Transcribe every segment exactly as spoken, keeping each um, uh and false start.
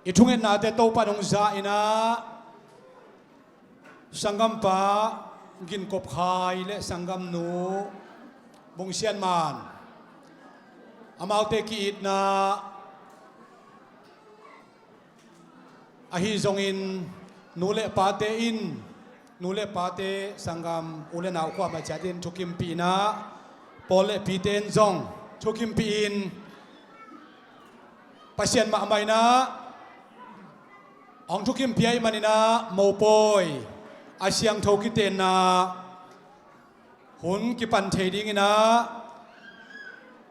I thungetnate Topa in hong za in ah, sanggampa Ginkop Khai le sanggamnu Bung Sian Man, amaute ki-itna ahi zongin, nu le pate in, nu le pate, sanggam u le nau kuamah ciat in thukimpih in ah, Paul le Peter in zong thukimpih in, Pasian mahmah in ah hong thukimpih ahih manin ah, mopawi a siangtho kitenna hun kipan thei dingin ah,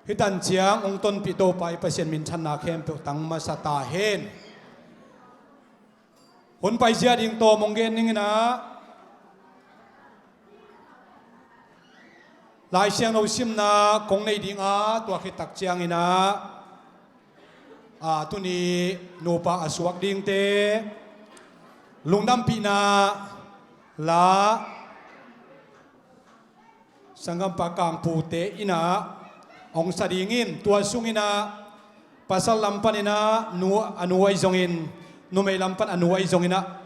hih tan ciang hong tonpih Topa i Pasian minthanna khempeuh tang masa ta hen. Hun paizia ding tawm hong gen dingin ah, Lai Siangtho simna kong nei ding a, tua khit tak ciangin ah, a, tuni nupa a suak dingte lungdampihna la, sanggampa Kangpute in ah hong sa dingin, tua sungin ah pasal lam panin ah nu, a nu ahi zongin, numei lam pan a nu ahi zongin ah,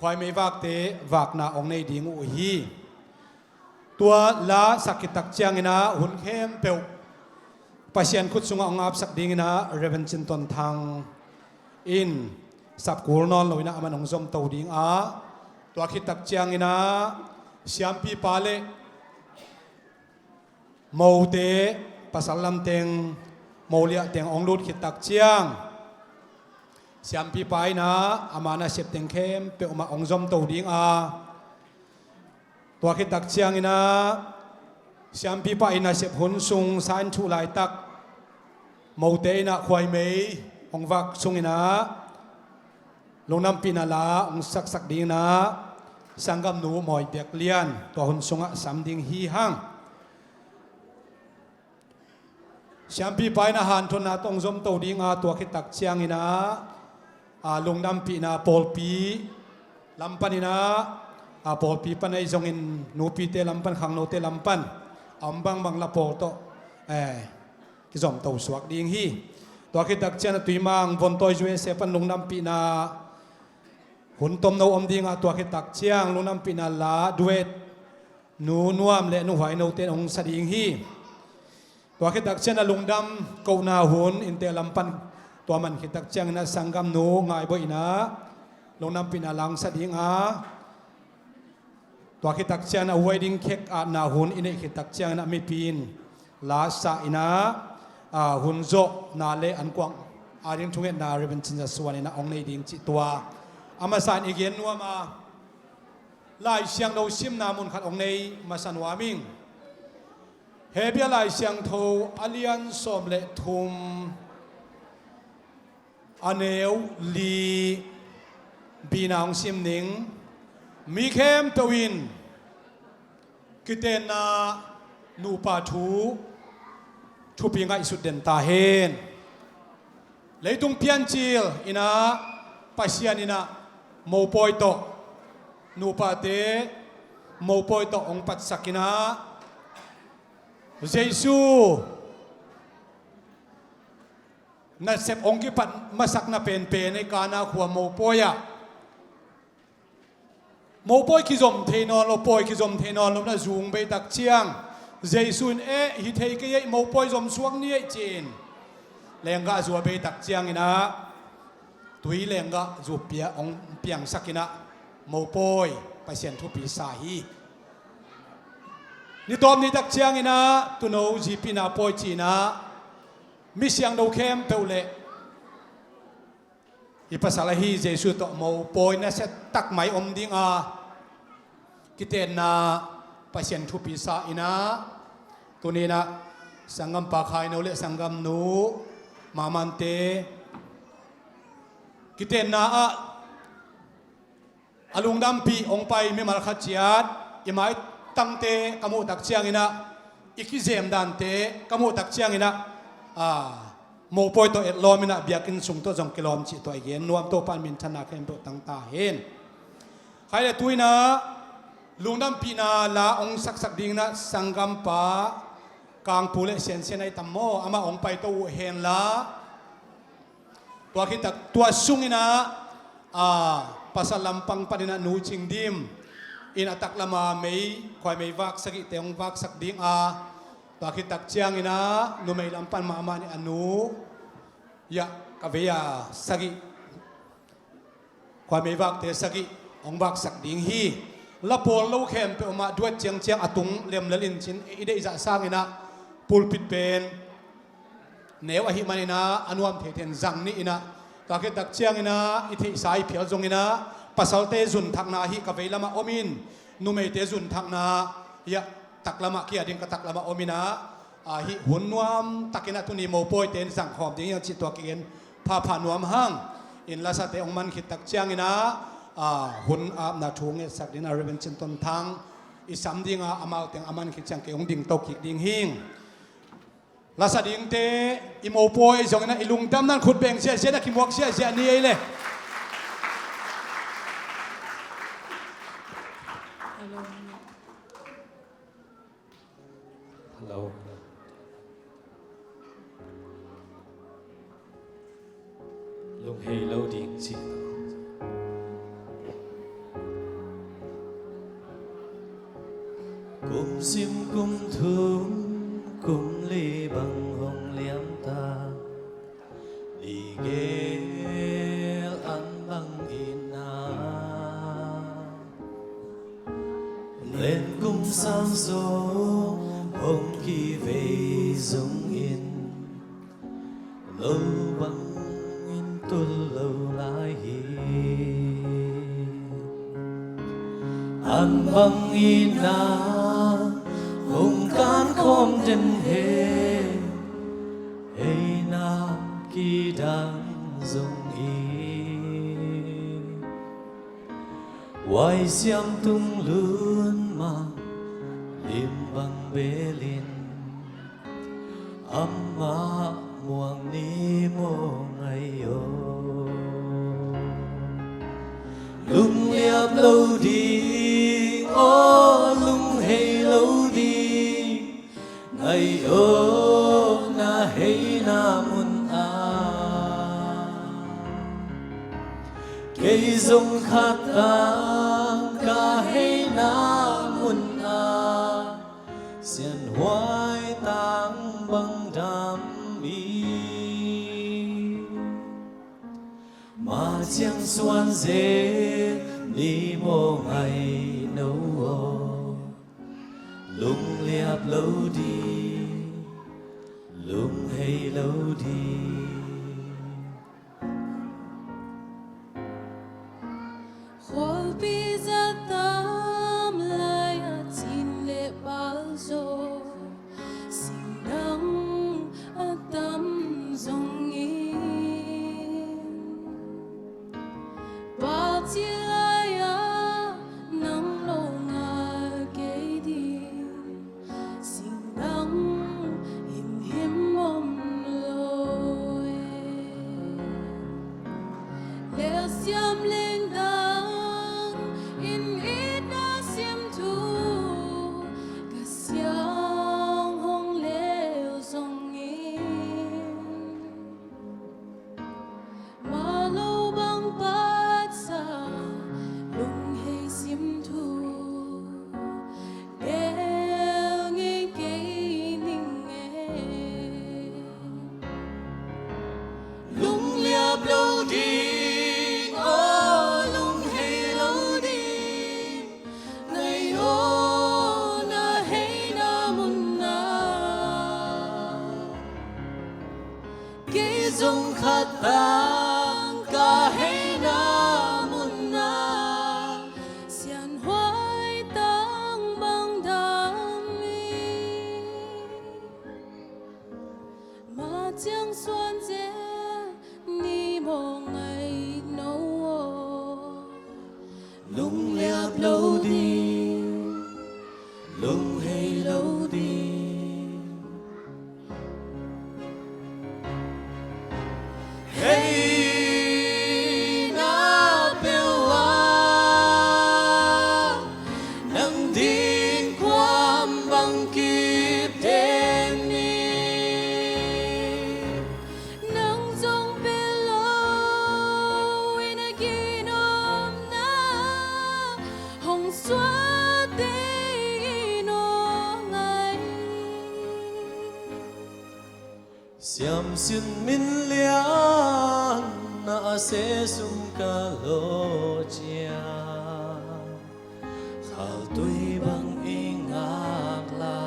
khuaimei vakte vakna hong nei ding uh hi. Tua la sak khit tak ciangin ah, hun khempeuh Pasian khut sungah hong apsak dingin ah, Reverend Cin Ton Thang in sap kul nawn lo in ah, aman hong zomto ding a, tua khit tak ciangin ah, siampipa le mote, pasal lam teng, mo liah teng hong lut khit tak ciang, siampipa in ah ama nasep teng khempeuh mah hong zomto ding a, tua khit tak ciangin ah, siampipa in nasep hun sung sa in thuh laitak, mote in ah khuaimei hong vak sungin ah, lungdampihna la hong saksak dingin ah, sanggamnu Mawi Biak Lian tua hun sungah sam ding hi hang. Siampipa in ah hanthotna tawh hong zomto ding a, tua khit tak ciangin ah, a, lungdampihna pawlpi lam panin ah, a, pawlpi pan ahi zongin nupite lam pan, khangnote lam pan a om bangbang la pawl tawh, eh, kizomto suak ding hi. Tua khit tak ciang ah, Tuimang Vontawi U S A pan lungdampihna hun tomno om ding a, tua khit tak ciang lungdampihna la duet Nu Nuam le Nu Huai note in hong sa ding hi. Tua khit tak ciang ah, lungdam kohna hun innte lam pan tua man khit tak ciangin ah, sanggamnu Ngai Bawi in ah lungdampihna la hong sa ding a, tua khit tak ciangin ah, wedding cake atna hun i neih khit tak ciangin ah, mipi in la sa in ah, a, hun zawhna le ankuang a ding thungetna Reverend Cin Za Suan in ah hong nei ding cih tua a masa in i gen nuam a, Lai Siangtho simna mun khat hong nei masa nuam ing. Hebru Lai Siangtho a lian sawm le thum, a neu li, bina hong sim ning. Mi khempeuh in kitenna nupa thu thupi ngaihsut den ta hen. Leitung piancil in ah, Pasian in ah mopawi tawh, nupate mopawi tawh hong patsak in ah, Jesu nasep hong kipat masakna penpen ei Kana khua mopawi ah, mopawi kizom thei nawn lo, pawi kizom thei nawn lo na zung bei tak ciang, Jesu in, "Eh, hi thei kei ei, mopawi zom suak ni ei," ci-in lenggah zua bei tak ciangin ah, tui lenggah zupia hong piangsak in ah, mopawi Pasian thupi sa hi. Ni tawp ni tak ciangin ah, tuuno zipina pawi ci-in ah, mi siangtho khempeuh le i pasal ahi Jesu tawh mopawi nasia tak mai om ding a, kitenna Pasian thupi sa in ah, tuni in ah sanggampa Khaino le sanggamnu Mamante kitenna ah a lungdampih hong pai mimal khat ciat i maitangte ka muh tak ciangin ah, i kizem dante ka muh tak ciangin ah, a, mopawi tawh etlawm in ah, biakinn sung tawh zong kilawm cih tua i gen nuam. Topa in minthanna khempeuh tang ta hen. Khai le tu in ah, lungdampihna la hong saksak dingin ah, sanggampa Kangpu le Siansian ahi tam maw, amah hong paito uh hen la, Tua khit tak tua sungin ah, a, pasal lampang panin ah Nu Cing Dim in a taklama mei, khuai mei vak sagihte hong vaksak ding a, tua khit tak ciangin ah numei lam pan mahmah in a nu, ya, ka vei a sagih, khuai mei vakte sagih hong vaksak ding hi. La pawl lo khempeuh mah duat ciangciang a tung lemlel in cin i deihzah sangin ah pulpit pen neu ahih manin ah a nuam theithei in zang ni in ah, tua khit tak ciangin ah i theihsa i phial zongin ah pasalte zunthakna hi ka vei lamah om in, numeite zunthakna, ya, taklamah kia ding ka taklamah om in ah, a, hih hun nuam takin ah tuni mopawite in zangkhawm ding hi hang cih tua kigen phapha nuam hang. In lasate hong man khit tak ciangin ah, a, hun apna thu ngetsak ding a Reverend Cin Ton Thang i sam ding a, amau teng a man khit ciang kei hong dingto kik ding hing. Lasa dingte, i mopawi zongin ah i lungdamna in khut beng ziahziah in a kimuak ziahziah ni ei le. Hello. Lunghei lo ding cih. Kum sim kum thum kum li bang hong liam ta, ni gel an bang in na, len kum sang zong hong kivei zongin, lo bangin tul lo lai hi. An bangin na hong kan khawm den he, hei na kidang zongin, huai siam tung lun mah lim bang belin, amah muang ni maw ngai aw. Lungliap lo ding aw, lunghei lo ding, ngai aw na heina mun ah. Kei zong khat tang ka heina mun ah, sianhuai tang bang dam i. Ma ciang suan zel ni maw ngai no aw. Lungliap lo ding, lunghei lo ding. Khualpi zat tam lai-ah cin le pal zaw, singdang a tam zongin, pal cil lai-ah nang lo ngal kei ding, singdang himhim om lo e. Lelsiam lengdang in itna siam thu, ka siang hong lel zongin, ma lo bang patsa lunghei sim thu, bel ngei kei ning e. Lungliap lo ding aw, lunghei lo ding, ngai aw na heina mun ah. Kei zong khat tang ka heina mun ah, sianhuai tang bang dam i. Ma ciang suan zel ni maw ngai no aw. Lungliap lo ding, lunghei lo ding. Hei na peuh ah, nang ding kuam bang kip den ni. Siamsin min lian na a sesum ka lo cia, khaltui bang i ngak la,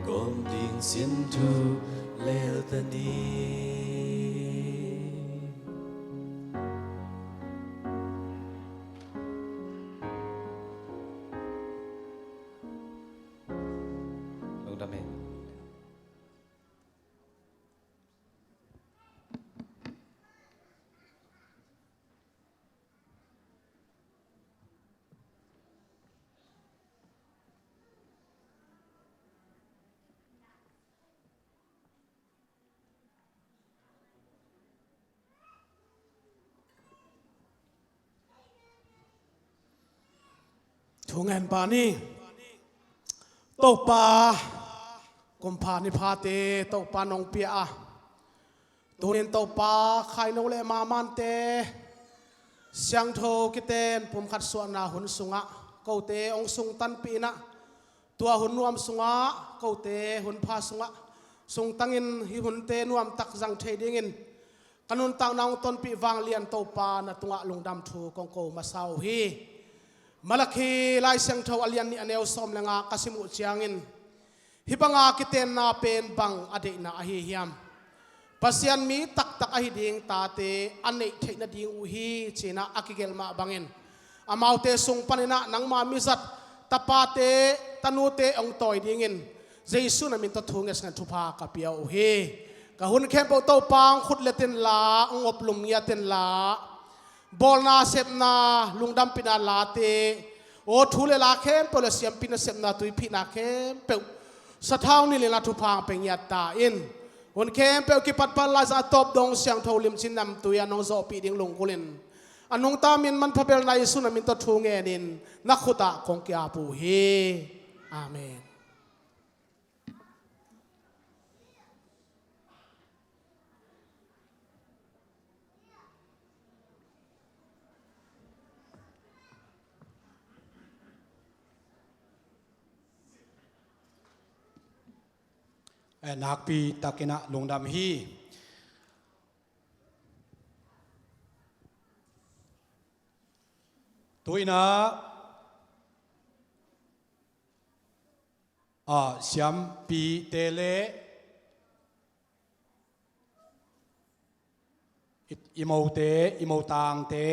gom ding sin thu lel ta ni. Lungdam hi. Thu ngen pah ni. Topa, kum pha ni phate Topa nong pia a, tunin Topa, khaino le mamante siangtho kiten pumkhat suahna hun sungah kote hong sungtanpih in ah, tua hun nuam sungah kote hun pha sungah sungtangin hih hunte nuamtak zang thei dingin ka nuntakna hong tonpih vanglian Topa na tungah lungdam thu kong ko masa uh hi. Malakhi Lai Siangtho a lian nih a neu sawm le nga ka sim uh ciangin, hih banga kitenna pen bang a deihna ahi hiam? Pasian mi taktak ahi ding tate a neih theih nading uh hi, ci-in ah a kigelh mah bangin, amaute sung panin ah nangma mizat tapate tanute hong tawi dingin Jesu na min tawh thu ngetnget thupha ka pia uh hi. Ka hun khempeuh Topa hong khut let inla, hong oplum ngiat inla, bawlna sepna, lungdampihna late, aw thu le la khempeuh le siampi nasepna tuiphihna khempeuh sathau nilh in ah thupha hong pia ngiat ta in. Hun khempeuh kipatphat laizang a tawp dong siangtho limci namtui ah nong zawhpih ding lunggulhin, a nungta min manpha belna Jesu na min tawh thu ngenin na khutah kong ki-ap uh hi. Amen. Eh, nakpi takin ah lungdam hi. Tu-in ah, ah, siampite le i, i mote, i motangte,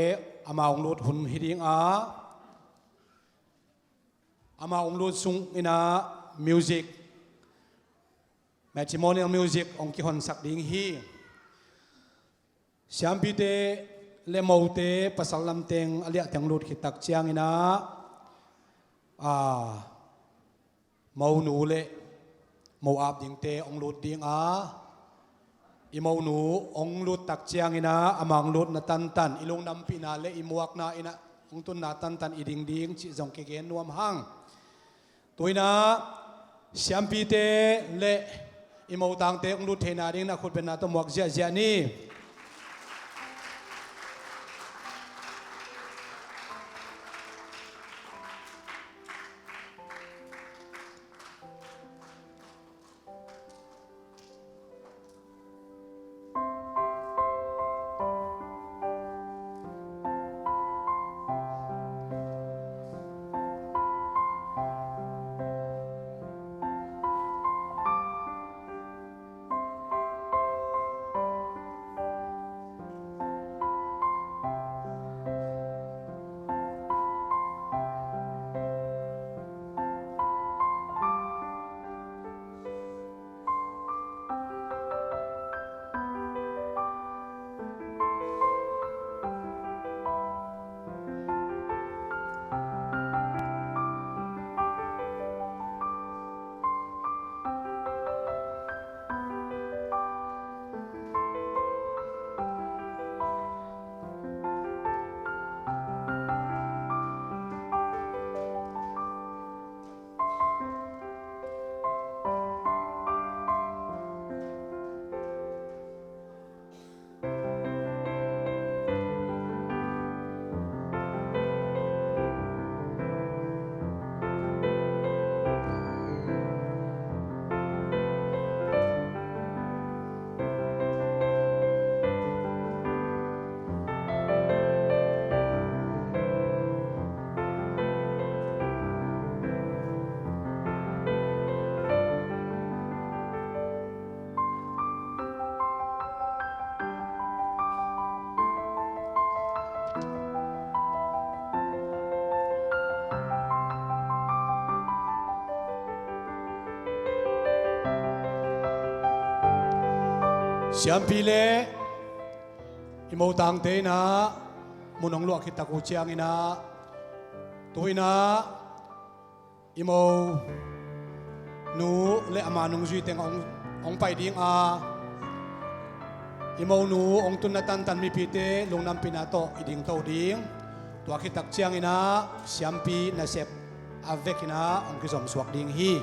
amau hong lut hun hi ding a, amau hong lut sungin ah music, matrimonial music hong kihonsak ding hi. Siampite le mote, pasal lamteng a liahteng lut khit tak ciangin ah, a, monu le mo ap dingte hong lut ding a, i monu hong lut tak ciangin ah, amah hong lutna tantan, i lungdampihna le i muakna in ah hong tunna tantan i ding ding cih zong kigen nuam hang. Tu-in ah siampite le i motangte hong lut theihna dingin a khutbenna tawh muak ziahziah ni. Siampi le i motangte in ah mun hong luah khit tak uh ciangin ah, tu-in ah i monu le ama nungzui teng hong, hong pai ding a, i monu hong tunna tantan mipite lungdampihna tawh i dingto ding. Tua khit tak ciangin ah siampi nasep a vekin ah hong kizomsuak ding hi.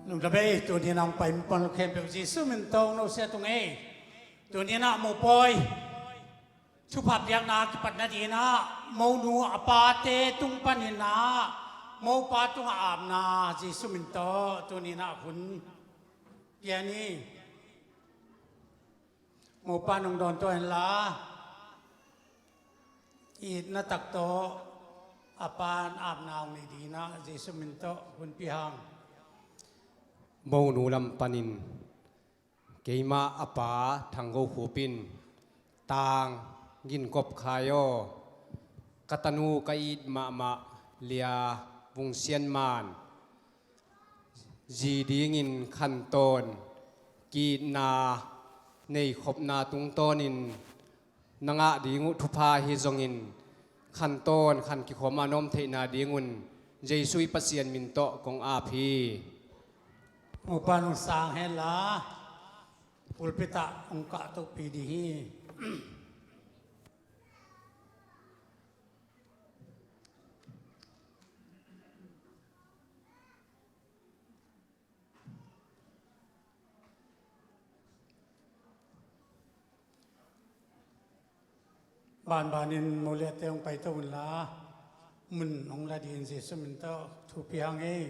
Lungdam ei, tuni-in a hong pai mipa khempeuh Jesu min tawh hong nusia tung ei. Tuni-in a mopawi thupha piakna kipat nadingin a monu a pate tung panin a mopa tungah apna Jesu min tawh tuni-in a hun pia ni. Mopa nong dawn tawh hen la, itna tak tawh a pan apna hong nei dingin a Jesu min tawh hun pia hang. Monu lam panin keimah a pa Thang Go Khup in, Tang Gin Kop Khai aw, ka tanu ka it mahmah Lia Vung Sian Man, zi dingin khantawn ki-itna nei khopna tungtawnin na ngah ding uh thupha hi zongin, khantawn khan kikhawm a na om theihna dingun Jesu i Pasian min tawh kong ap hi. Mopa nong sang hen la, pulpit ah hong kahtohpih ding hi. Banbanin moliate hong paito unla, mun hong la dingin Jesu min tawh thu pia hang ei.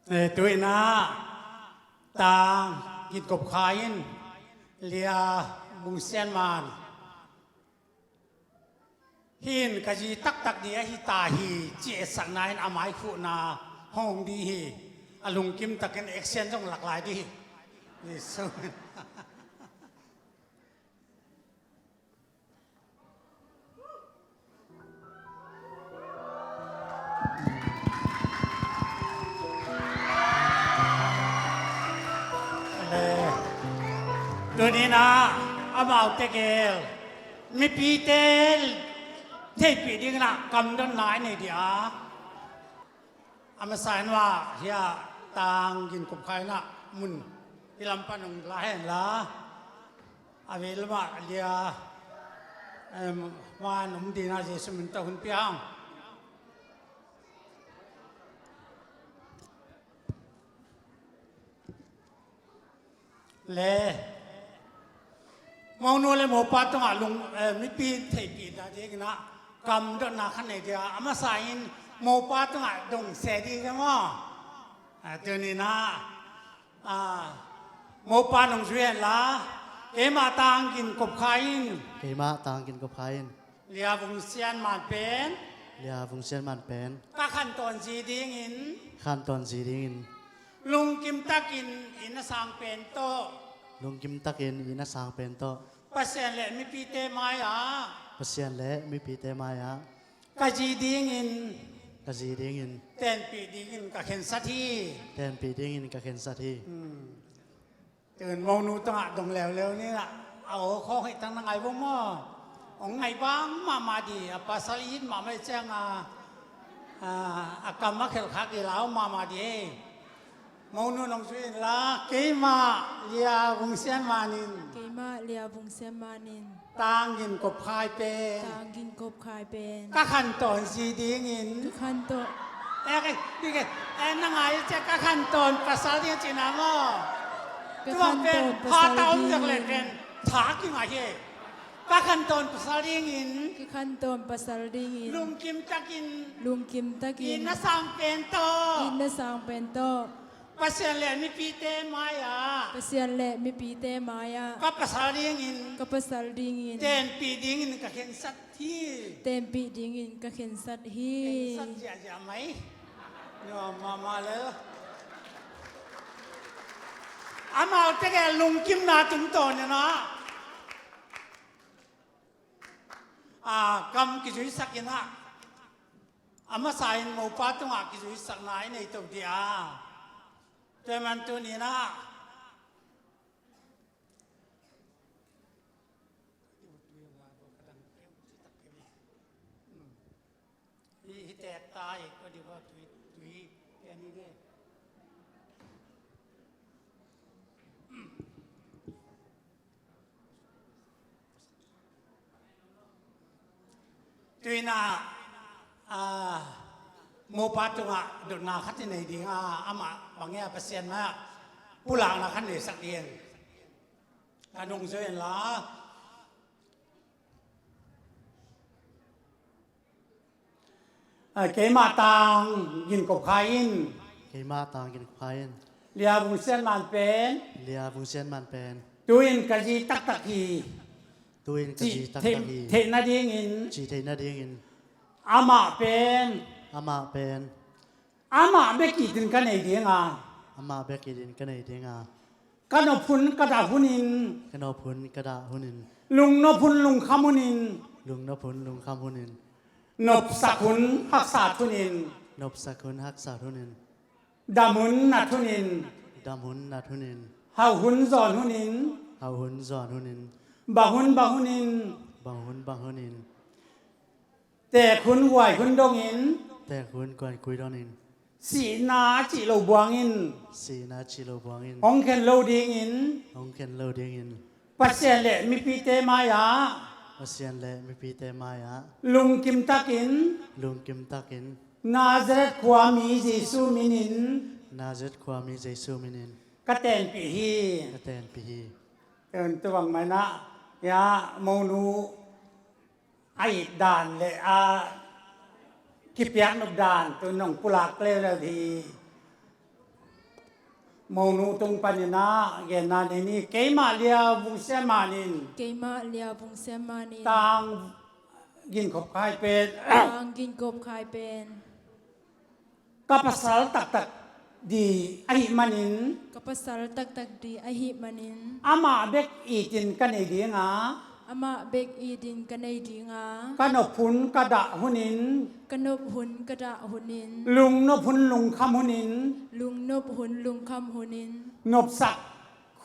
Eh, tu-in ah Tang Gin Kop Khai in Lia Vung Sian Man, hih in ka zi taktak ding ahi ta hi, ci etsakna in a mai khuhna hong ding hi. A lungkim takin action zong lak lai ding hi. Jesu. Tuni-in ah amaute gel mipite theihpih dingin ah kamdonna i nei ding a, a masa in ah hiah Tang gin kop kha in ah mun hi lam pan hong la hen la, a vei lamah lia, em, man om ding ah Jesu min tawh hun pia hang. Le monu le mopa tungah lung, eh, mipi theihpih nadingin ah kam dotna khat nei dia, a masa in mopa tungah dong se ding maw? Ah, tuni in ah, ah, mopa nong zui hen la, keimah Tang gin kop kha in. Keimah Tang gin kop kha in. Lia Vung Sian Man pen. Lia Vung Sian Man pen. Ka khantawn zi dingin. Khantawn zi dingin. Lungkim takin inn a sang pen tawh. Lungkim takin inn a sang pen tawh. Pasian le mipite mai-ah. Pasian le mipite mai-ah. Ka zi dingin. Ka zi dingin. Tenpih dingin ka khensat hi. Tenpih dingin ka khensat hi. Hmm. Tun monu tungah dong leuleu ni na, a aw khawng hih tang na ngai vong maw? Hong ngai bang mahmah di, a pasal it mahmah i ciang a, a, a kam a khelh khak i lau mahmah di ei. Monu nong zui in la, keimah Lia Vung Sian Man in. Keimah Lia Vung Sian Man in. Tang gin kop kha i pen. Tang gin kop kha i pen. Ka khantawn zi dingin. Ka khantawn. Eh, eh, eh, eh, na ngai cia ka khantawn pasal ding cina maw? Ka khantawn pasal ding. Tuang pen, ha ta om dek le pen, tha ki ngai hi. Ka khantawn pasal dingin. Ka khantawn pasal dingin. Lungkim takin. Lungkim takin. Inn a sang pen tawh. Inn a sang pen tawh. Pasian le mipite mai-ah. Pasian le mipite mai-ah. Ka pasal dingin. Ka pasal dingin. Tenpih dingin ka khensat hi. Tenpih dingin ka khensat hi. Khensat ziahziah mai. Nuam mahmah le. Amau tegel lungkimna tungtawn in ah. Ah, kam kizuisak in ah. A masa in mopa tungah kizuisakna i nei to dih a. Tua man tuni in ah. Hi, hi tek ta hi, ko di ko tui, tui, pian hi de. Tuni in ah, ah, mopa tungah dotna khat i nei ding a, amah bang hia Pasian mah pulakna khat neisak ding. Ka nung zo in la. Ah, keimah Tang gin kop kha in. Keimah Tang gin kop kha in. Lia Vung Sian Man pen. Lia Vung Sian Man pen. Tu-in ka zi taktak hi. Tu-in ka zi taktak hi. Cih theih nadingin. Cih theih nadingin. Amah pen. Amah pen. Amah bek itin ka nei ding a. Amah bek itin ka nei ding a. Ka nop hun ka dah hunin. Ka nop hun ka dah hunin. Lungnop hun lungkham hunin. Lungnop hun lungkham hunin. Nopsak hun haksat hunin. Nopsak hun haksat hunin. Dam hun nat hunin. Dam hun nat hunin. Hauh hun zawn hunin. Hauh hun zawn hunin. Bang hun bang hunin. Bang hun bang hunin. Teek hun guai hun dongin. Teek hun guai hun dongin. Sihna cih lo buangin. Sihna cih lo buangin. Hong khen lo dingin. Hong khen lo dingin. Pasian le mipite mai-ah. Pasian le mipite mai-ah. Lungkim takin. Lungkim takin. Nazareth khuami Jesu minin. Nazareth khuami Jesu minin. Ka tenpih hi. Ka tenpih hi. Tun tubang mai na, ya, monu a it dan le a kipiak nop dan tun nong pulak leuleu hi. Monu tung panin ah genna nei ni, keimah Lia Vung Sian Man in. Keimah Lia Vung Sian Man in. Tang gin kop kha i pen. Tang gin kop kha i pen. Ka pasal taktak di ahih manin. Ka pasal taktak di ahih manin. Amah bek itin ka nei ding a. Amah bek itin ka nei ding a. Ka nop hun ka dah hunin. Ka nop hun ka dah hunin. Lungnop hun lungkham hunin. Lungnop hun lungkham hunin. Nopsak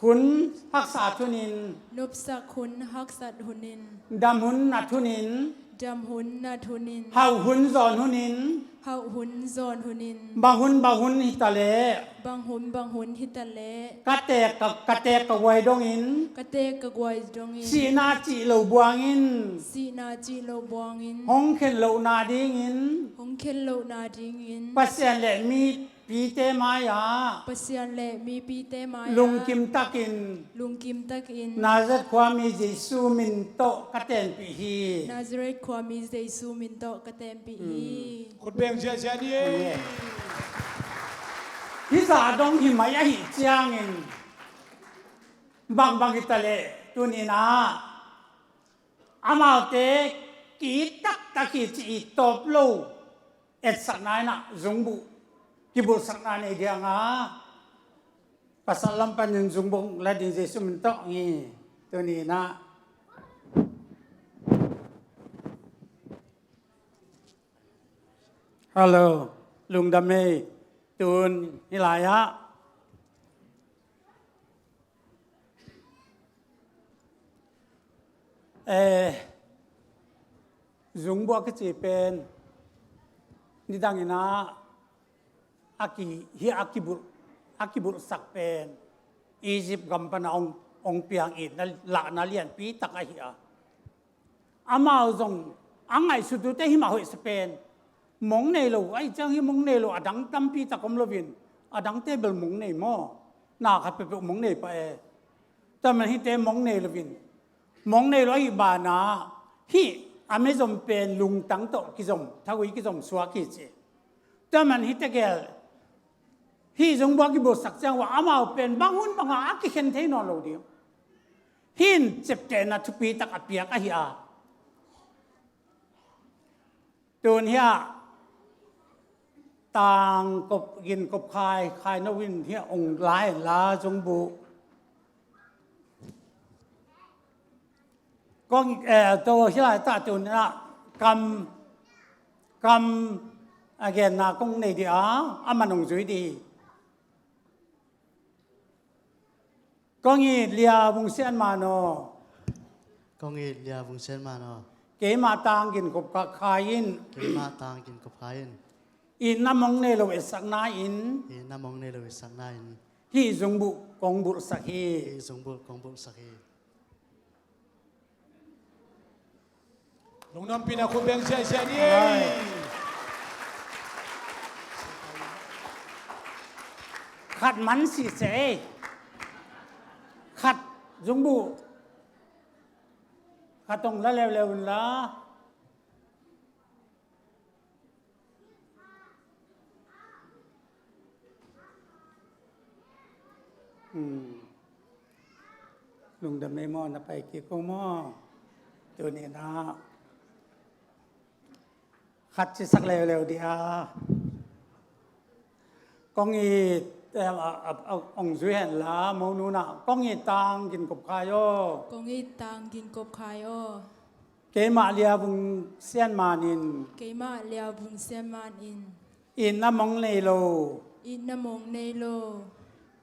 hun haksat hunin. Nopsak hun haksat hunin. Dam hun nat hunin. Dam hun nat hunin. Hauh hun zawn hunin. Hauh hun zawn hunin. Bang hun bang hun hi ta leh. Bang hun bang hun hi ta leh. Ka teek ka, ka teek ka guai dongin. Ka teek ka guai dongin. Sihna cih lo buangin. Sihna cih lo buangin. Hong khen lohna dingin. Hong khen lohna dingin. Pasian le mipite mai-ah. Pasian le mipite mai-ah. Lungkim takin. Lungkim takin. Nazareth khuami Jesu min tawh ka tenpih hi. Nazareth khuami Jesu min tawh ka tenpih hi. Khut beng ziahziah ni ei. Hih zah dong hi mai ahih ciangin bangbang hi ta leh tuni-in ah amaute ki-it taktak hi ci-in tawp lo etsakna in ah zungbuh kibulhsakna nei ding a, pasal lam panin zungbuh la ding Jesu min tawh hi. Tuni-in ah Hello, lungdam ei. Tun hih lai-ah eh, zungbuh a kici pen nidangin ah a ki, hih a kibulh, a kibulhsak pen Egypt gam pan a hong, hong piang itna, lahna lianpi tak ahi a. Amau zong a ngaihsut uh teh hih mah hoih sa pen. Mong nei lo, ahih ciang hih mong nei lo, a dang tampi tak om loin, a dangte bel mong nei maw? Na khat peuhpeuh mong nei pah e. Tua man hihte mong nei loin, mong nei lo ahih banah hih a mizom pen lungtang tawh kizom, thagui kizom suak hi ci. Tua man hihte gel hih zungbuh a kibulhsak ciang uh ah amau pen bang hun bangah a kikhen thei nawn lo ding. Hih in ciaptehna thupi tak a piak ahi a. Tun hiah tangkop ginkop khai, khai no in hiah ong la hen la zungbuh. Kong, eh, to hih lai-ah tun ah kam, kam a genna kong nei ding a, a man ong zui ding. Kong it Lia Vung Sian Man aw. Kong it Lia Vung Sian Man aw. Keimah tang ginkop khai in. Keimah tang ginkop khai in. Itna mong nei lo etsakna in. Itna mong nei lo etsakna in. Hih zungbuh kong bulhsak hi. Hih zungbuh kong bulhsak hi. Lungdampihna khut beng ziahziah ni ei. Khat man siseh ei. Khat zungbuh khat ong la leuleu un la. Hmm. Lungdam ei maw, na pai kik ko maw? Tuni-in ah khat cisak leuleu ding a. Kong it, eh, a, a, a, ong zui hen la, Mo Nu in ah, kong it tang ginkop khai aw. Kong it tang ginkop khai aw. Keimah Lia Vung Sian Man in. Keimah Lia Vung Sian Man in. Itna mong nei lo. Itna mong nei lo.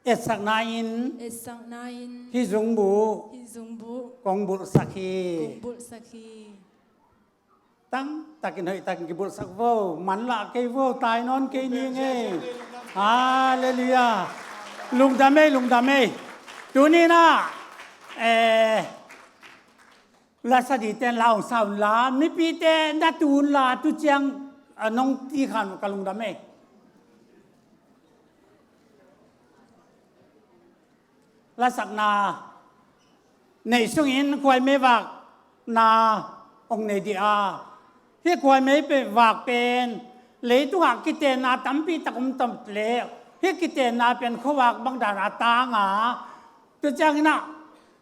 Etsakna in. Etsakna in. Hih zungbuh. Hih zungbuh. Kong bulhsak hi. Kong bulhsak hi. Tangtakin hoihtakin kibulhsak vo. Manlah kei vo. Tai nawn kei ning ei. Halleluiah. Lungdam ei, lungdam ei. Tuni-in ah, eh, la sa dingte in la ong sa un la, mipite na tu un la, tu ciang, a, nong ti khan ka lungdam ei. Lasakna neih sungin khuaimei vakna ong nei ding a, hih khuaimei vak pen leitungah kitenna tampi tak om tam leh, hih kitenna pen khuavak bang dan a tang a, tua ciangin ah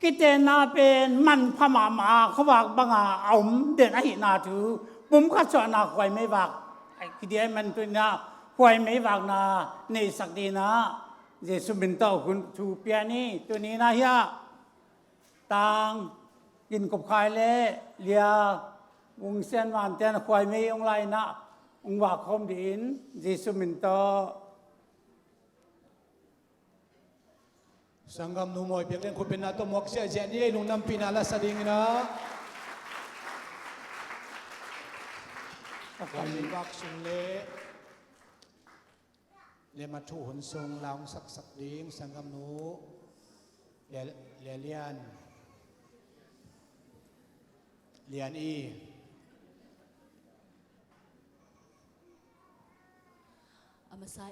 kitenna pen manpha mahmah a, khuavak banga a om den ahihna thu, pumkhat suahna khuaimei vak, ai, kidie man tuni-in ah khuaimei vakna neihsak dingin ah Jesu min tawh hun thu pia ni. Tuni-in ah hiah tang ginkop khai le Lia Vung Sian Mante in khuaimei ong la-in ah ong vak khawm dingin Jesu min tawh. Sanggam nu mawi piak leng khut benna tawh muak ziahziah ni ei, lungdampihna la sa dingin ah. Khuaimei vak sung le Lemna thu hun sung la hong saksak ding sanggamnu Lia, Lia Lian, Lian I. A masa.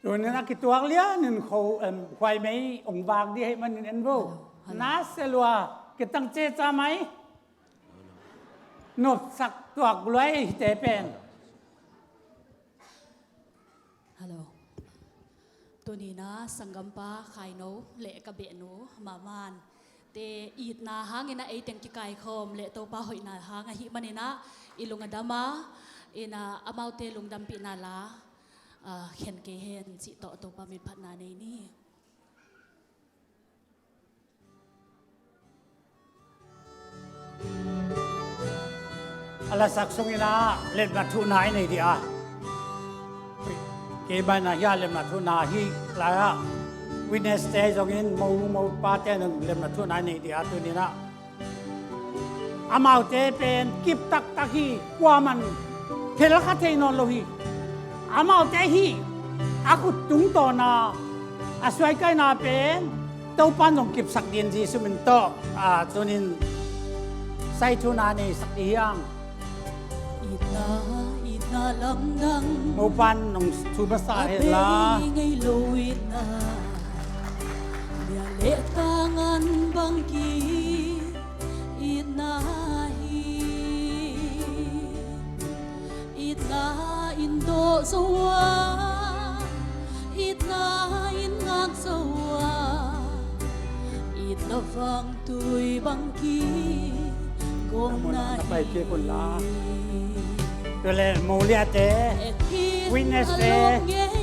Tunin a kituak lianin kho, em, khuaimei hong vak dih ahih manin en vo. Hello, hello. Na se lua, kitang ce ca mai. Nopsak tuak lua ei hite pen. Hello. Tuni-in a sanggampa Khaino le ka behnu Maman te itna hangin a ei teng kikaikhawm le Topa hoihna hang ahih manin a i lung a dam a, in a amaute lungdampihna la, a, khen kei hen cih tawh Topa min phatna nei ni. A lasak sungin a lemna thuhna i nei dih a, kei banah hiah lemna thuhna hi lai-ah witness te zongin mo, mopate nung lemna thuhna i nei dih a, tuni-in a amaute pen kip taktak hi, kuaman phel kha thei nawn lo hi. Amaute hi a khut tungtawna a suaikaina pen Topan zong kipsak ding Jesu min tawh. A, tunin saithuna neisak dih hiang. Itna, itna lamdang. Mopan nong thu masa hen la. A bei ngei lo itna. Lia le tang an bang ki itna hi. Itna in dawh zo a, itna in ngak zo a, itna vang tui bang ki kawm na hi. Tua le mo liate witness te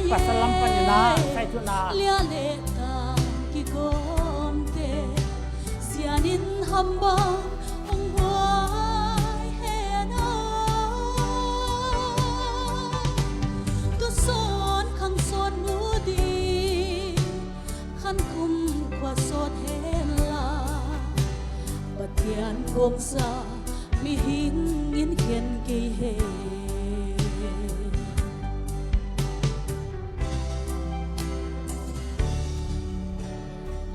pasal lam panin a saithuna. Lia le tang kikawmte sianin hambang hong huai hen aw. Tusawn khang sawn mu ding, khan kum khua sawt hen la, Pathian kawmsa mihing in khen kei hen.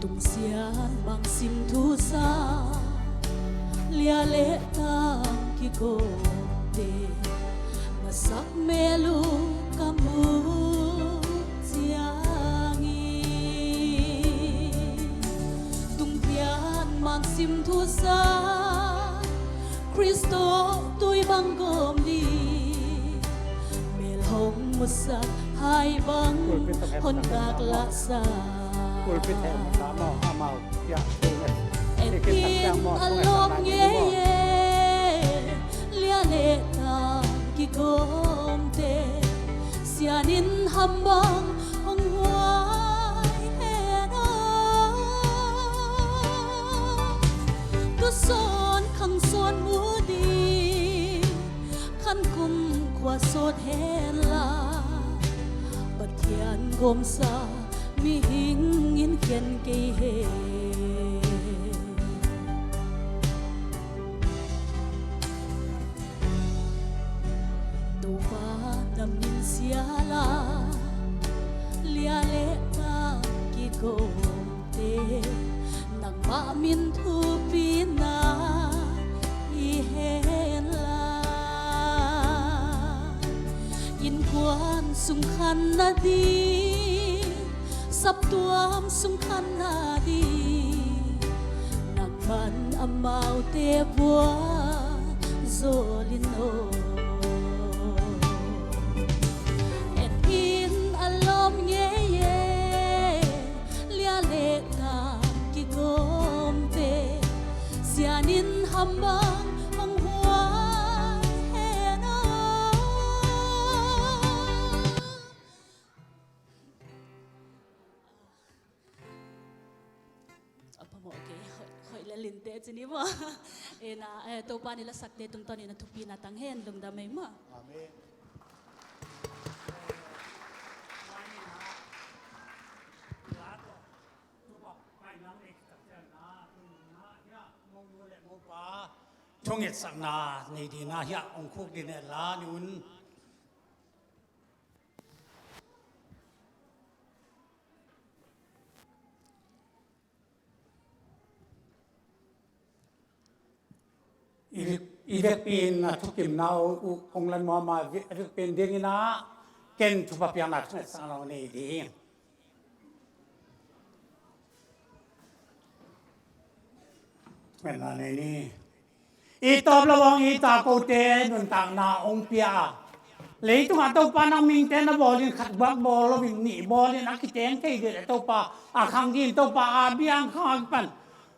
Tungsian mangsim thusa, lia le tang kikawmte, na sak mel uh ka muh ciangin. Tungsian mangsim thusa, Khrist tawh tui bang kawm ding, mel hong musak hai bang hon kak lahsa. Pulpit hen masa maw, amau, ya, en in a lawm ngei e, lia le tang kikawmte sianin hambang hong huai hen aw. Tusawn khang sawn mu ding, khan kum khua sawt hen la, Pathian kawmsa mihing in khen kei hen. Topa na min sial a, lia le tang kikawmte, nangmah min thupina hi hen la. Innkuan sung khan nading, saptuam sung khan nading, nangman amaute bua zawl in aw. En in a lawm ngei e, lia le tang kikawmte, sianin hambang hong huai hen aw. A phamawh kei, hoih, hoih le linte ci ni maw. Ina, eh, Topa in i lasakte tungtawn in a thupina tang hen, lungdam ei maw. Amen. Thungetsakna nei dingin a hiah hong khuk dingin a la ni un. I vek, i vekpi in a thukimna uh kong lan muama, a vekpi in dingin ah ken thupha piakna thunget sang lo nei ding. Thungetna nei ni. I tawp lo hong i ta kote nuntakna hong pia a, leitungah Topa nang mite na bawlin khat bak bawl loin nih bawlin a kiteng thei dih le Topa a khang dih in Topa a biang khang a kipan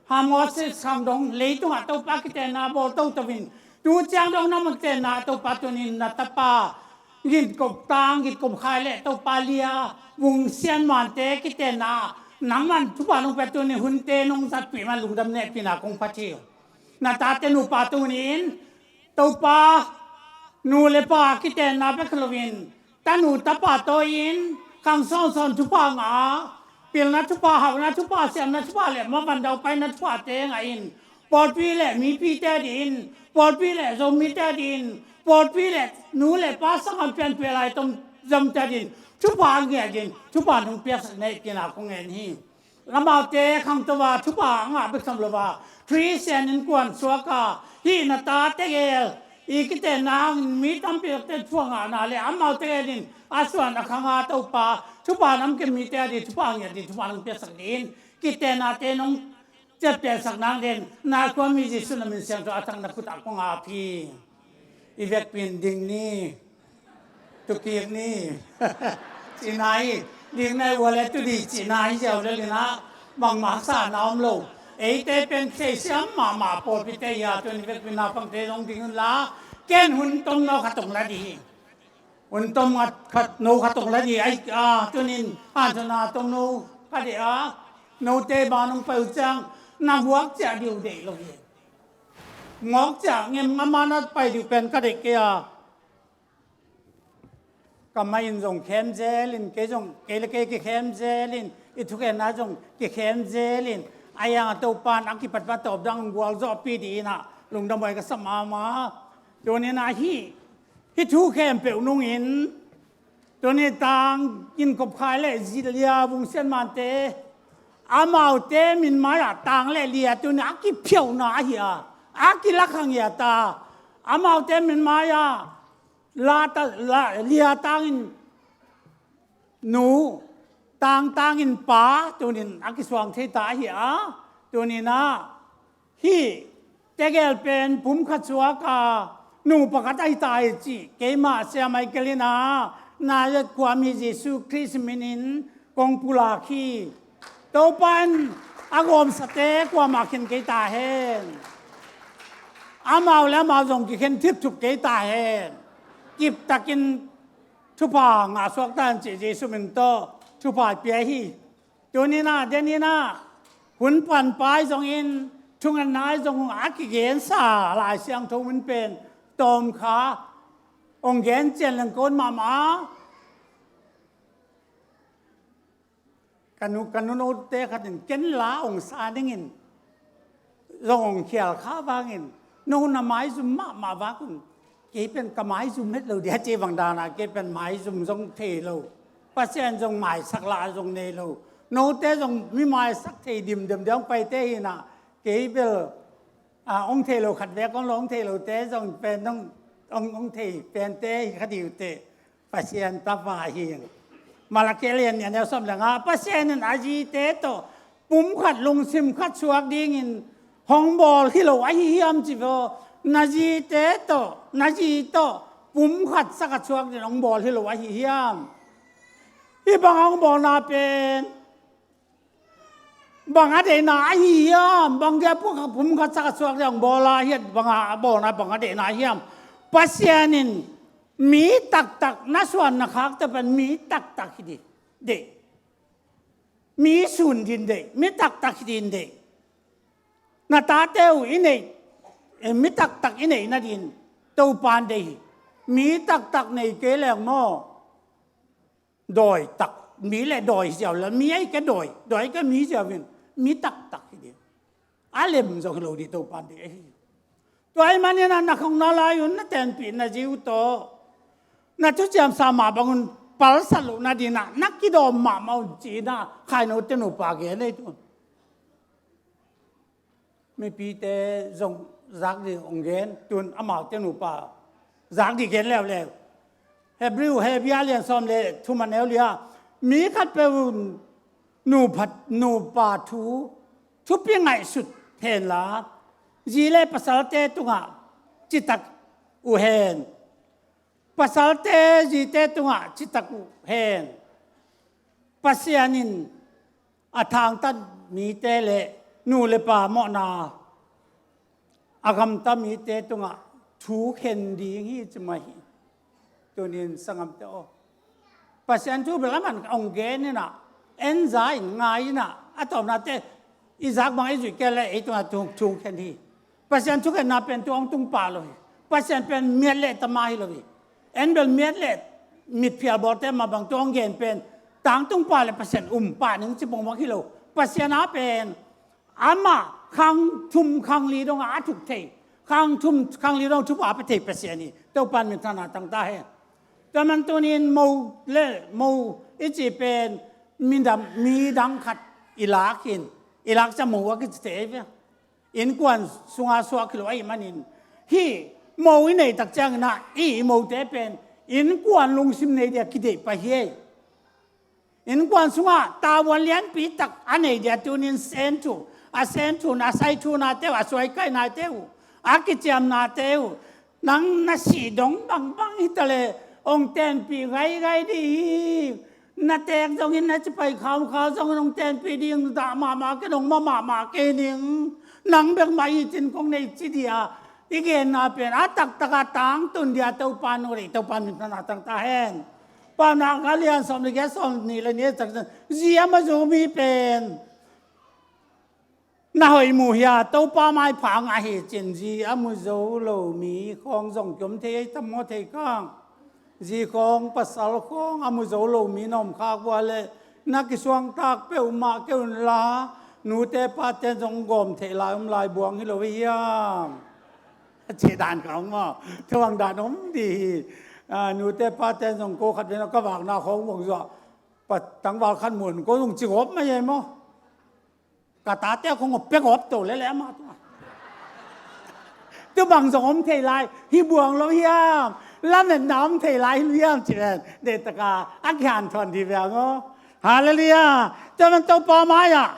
Hamawsit sang dong leitungah Topa kitenna bawl toto in tu ciang dong na mun tenna Topa tunin na tapa ginkop tang ginkop khai le Topa lia vungsian mante kitenna nangman thupha nong pia tunin hunte nong zatpih man lungdam nehpihna kong phat hi. Na tate nupa tunin Topa nu le pa kitenna bek loin tanu tapa tawh in khang sawnsawn thupha ngah a, pilna thupha, hauhna thupha, siamna thupha le mavandau paina thuphate ngah in pawlpi le mipite din, pawlpi le Zomite din, pawlpi le nu le pa sanggam pianpih lai tom zomte din thupha ngiat in thupha nong piaksak nei kina kong en hi. Amaute khangto a thupha a ngah bek sam lo a Khristian innkuan suak a hih na ta tegel i kitenna hangin mi tampi takte thupha ngahna le amaute in a suan a khang a Topa thupha namkim mite a di thupha ngiat di thupha nong piaksak din kitennate nong ciatpiaksak nang den na khuami Jesu na min siangtho a tang na kut a kong a phi. I vekpi in ding ni. Tukik ni. Cihna hi. Ding nai ua le tu di cihna hi ziau le lina bangmah haksa na om lo. Eite pen theisiam mahmah pawlpite hi a tuni vekpi na pangte zong ding unla ken hun tom no khat ong la di hi. Hun tom khat no khat ong la di ai a tunin hanthona tom no khat di a note ba nong pai uh ciang na huak ciah di uh deih lo hi. Ngawk ciah ngem ngama na pai di uh pen ka deih kei a. Ka mah in zong khem zel in kei zong kei le kei kikhem zel in i thukhenna zong kikhem zel in a yang a Topa in a kipatpah tawp dang gualzawhpi dih in ah lungdam huai ka sa mahmah. Tunin ah hih hih thu khempeuh nungin tuni tang in kopkhai le zitlia vungsian mante amaute min mai-ah tang le lia tuni a kiphiauhna ahi a a kilakhang hi a ta amaute min mai-ah la ta la lia tangin nu tang tangin pa tunin a kisuang thei ta ahi a tunin ah hih tegel pen pum khat suak a nu pakhat ahi ta hi cih keimah Sia Michael in ah Nazareth khuami Jesu Khrist minin kong pulak hi. Topa in a gawmsate kuamah khin kei ta hen. Amau le amau zong kikhen thipthuk kei ta hen. Kiptakin thupha ngah suak ta hen cih Jesu min tawh thupha pia hi. Tunin ah denin ah hun panpai zongin thungetna zong a kigensa Lai Siangtho min pen tawmkha hong gen cian leng kon mahmah. Ka nu ka nunote khatin ken la hong sa dingin zong hong khial kha vangin no na maizum mahmah vak un. Kei pen ka maizum het lo dia ci bang dana kei pen maizum zong thei lo. Pasian zong maisak la zong nei lo. Note zong mi maisak thei dimdem dia hong paite hina kei bel a hong thei lo khat vek hong lo hong thei lote zong pen hong hong thei pente hi kha diu te. Pasian tapa hi. Malakhi lian nih a neu sawm le nga Pasian in a zite tawh pum khat lungsim khat suak dingin hong bawl hi lo ahi hiam ci vaw. Na zite tawh na zi tawh pum khat sa khat suak dingin hong bawl hi lo ahi hiam. Hih bang hong bawlna pen bang a deihna ahi hiam? Bang dia pum khat sa khat suak dia hong bawl a hiat bang a bawlna bang a deihna hiam? Pasian in mi taktak na suan na khakte pen mi taktak hi dih deih. Mi sun din deih mi taktak hi din deih. Na tate uh i neih mi taktak i neih nadin Topan deih hi. Mi taktak nei kei leng maw? Dawi tak mi le dawi ziau le mi ahi ke dawi dawi ke mi ziau in mi taktak hi dih. A lem zong hi lo dih Topan dih ahi. Tua ahi manin a na khong na lai un na tenpih na zi uh tawh na thuciam sa mah bang un palsat loh nadinah na kidawm mahmah un ci-inah khaino te nupa gen ei tun. Mipite zong zak ding hong gen, tun amaute nupa zak ding gen leuleu. Hebrew, Hebrew a lian sawm le thum a neu li ah, mi khatpeuh in nupa, nupa thu thupi ngaihsut henla, zi le pasalte tungah citak uh hen. Pasalte zite tungah citak uh hen. Pasian in a thangtat mite le nu le pa mawhna a gamta mite tungah thu khen ding hi ci mah hi. Tunin sanggamte aw, Pasian thu bel a man hong gen inah, en za in, ngai inah, a tawpnate i zak bang i zuih kei le ei tungah thu, thu khen hi. Pasian thukhenna pen tu hong tung pah lo hi. Pasian pen miat le tama hi lo hi. En bel miat le mitphial bawlte mah bang tu hong gen pen tangtung pah le Pasian um pah ning ci bangbang hi lo. Pasian a pen amah khang thum khang li dongah a thuk thei, khang thum khang li dong thupha a pia thei Pasian hi. Topan minthanna tang ta hen. Tua man tunin mo le mo i cih pen midang, midang khat i lak in, i lak ciang mo a kici thei ve. Innkuan sunga suak hi lo ahih manin, hih mo i neih tak ciangin ah i mote pen innkuan lungsim nei dia kideih pah hi ei. Innkuan sungah tavuan lianpi tak a nei dia tunin sen thu, a sen thu in a sai thu nate uh, a suai kai nate uh, a kiciam nate uh, nang na sih dong bangbang hi ta leh hong tenpih gaigai dih hi. Na teek zongin, na cipai khaukhau zongin hong tenpih ding, dah mahmah kei, hong mawh mahmah kei ning. Nang bek mah hi cin kong nei ci dih a, i genna pen a taktak a tangtun dia Topa nu le Topa minthanna tang ta hen. Paunak a lian sawm le giat, sawm nih le nih tak ciang, zi a mu zo mi pen na hoih mu hia, Topa maipha a ngah hi cin, zi a mu zo lo mi khawng zong kiom thei ei tam maw thei kang. Zi khawng, pasal khawng a mu zo lo mi na om khak uh a leh na kisuangtak peuhmah kei un la, nute pate zong gawm theih lai om lai buang hi lo hi hiam? A cih dan ka om maw? Thuang dan om dih hi. A, nute pate zong ko khat ve na ka vakna khawng buang zuah, pa tangval khat mun ko zong ci gawp mai ei maw? Ka tate khong pia gawp to lele ama tua. Tu bang zong om thei lai hi buang lo hiam? Lametna om thei lai hi lo hiam ci ven. Deih taka a kihan thawn dih ve ang aw. Halleluiah. Tua man Topa mai-ah,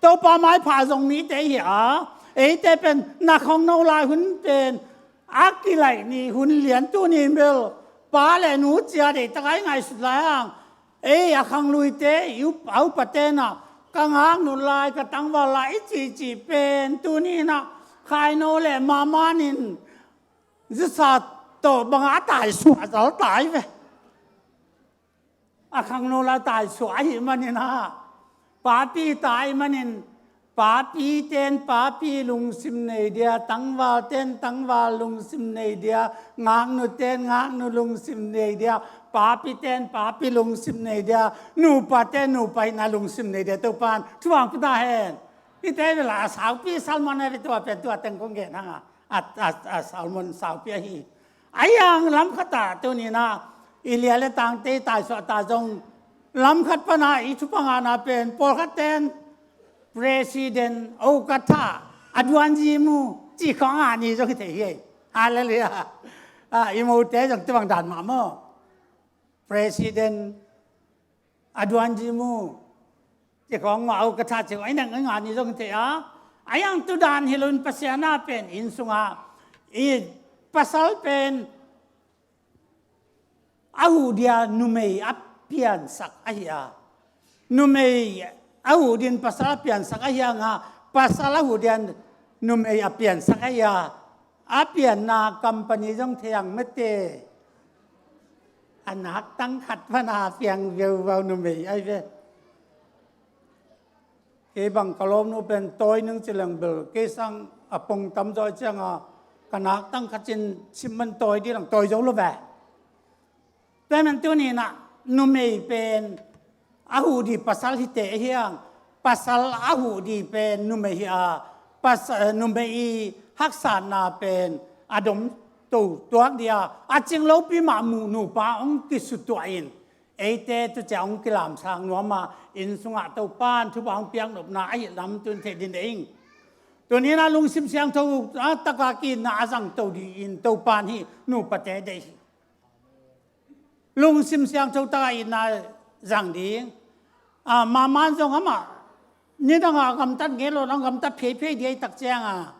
Topa maipha zong mite hi a, eite pen na khongno lai hun pen a kilaih ni hun lian, tuni bel pa le nu cia deih taka i ngaihsut lai hang. Ei, a khangluite, i up-, a upate na, ka ngaknut lai, ka tangval lai i cihcih pen tuni na khaino le mamanin zisa tawh banga a taisuah zal tai ve. A khangno lai taisuah ahih manin a, papi ta ahih manin, papi ten papi lungsim nei dia, tangval ten tangval lungsim nei dia, ngaknu ten ngaknu lungsim nei dia, papi ten papi lungsim nei dia, nupa ten nupa hihna lungsim nei dia, Topan thupha pia ta hen. Hihte bel a saupi Salmon a ve, tua pen tua teng kong gen hang a, a, a, a Salmon saupi ahi. Ahi hang lam khat ah tuni na i lia le tangte i taisuah ta zong, lam khat pana i thupha ngahna pen pawlkhat ten President, Okatha, Aduan Zimu cih khawng a ngah ni zong hi thei hi. Halleluiah. A, i mote zong tua bang dan mah maw? President, Aduan Zimu cih khawng mah, Okatha cih khawng a ngah ni zong hi thei a. Ahi hang tu dan hi lo in Pasian a pen inn sungah i pasal pen a huh dia numei a piansak ahi a, numei a huh din pasal a piansak ahi a, nga pasal a huh dia numei a piansak ahi a, a pianna company zong thei ang mete. A nak tang khat pana piang viauvau numei ahi ve. Kei bang ka lawmnu pen tawi ning ci leng bel kei sang a pong tamzaw cianga ka nak tang khat cin cimman tawi dih lang tawi zo lo ve. Tua man tuni na numei pen a huh dih pasal hi teh ahi hang, pasal a huh dih pen numei hi a, pas-, numei i haksatna pen a dom to tuak dih a, a cing lopi mah mu nupa hong kisutuah in, eite tu ciang hong kilamsang nuam a, inn sungah Topan thupha hong piak nopna ahi lam tun thei din ei ing. Tuni-in ah lungsim siangtho a taka ki-itna a zangto dingin Topa'n hih nupate deih hi. Lungsim siangtho taka itna zang ding. A, Maman zong amah nidangah a gamtat ngei lo, a gamtat pheiphei ding ahih tak ciangin a,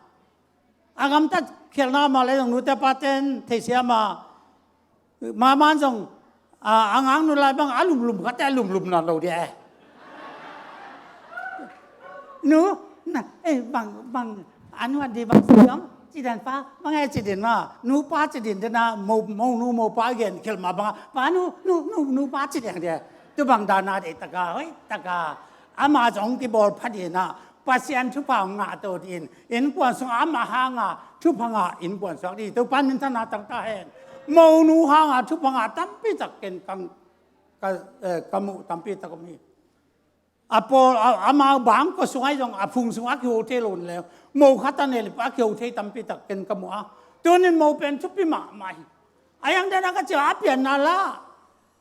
a gamtat khialhna mah leh zong nute pate'n theisiam a, Maman zong a, a ngaknu lai bang a lumlum khat teh a lumlum nawn lo ding e. Nu, na, eh, bang, bang, a nu a ding bang si om, ci den pa, bang e ci den ma, nu pa ci den den a, mo, mo nu mo pa gen khial mah bang a, pa nu, nu, nu, nu pa ci den ding. Tu bang dan a deih taka, hoih taka, amah zong kibawl pha ding a, Pasian thupha hong ngahto dingin, innkuan sungah amah hanga thupha ngah innkuan suak ding, Topa'n minthanna tang ta hen. Monu hanga thupha ngah tampi tak ken ka, ka, eh, ka muh tampi tak om hi. A pawl, a, amau bang kua sungah zong a phung sungah a kiho thei lo leh, mo khat a nei leh a kiho thei tampi tak ken ka muh a. Tuni-in mo pen thupi mahmah hi. A iang den a ka ci a, a pianna la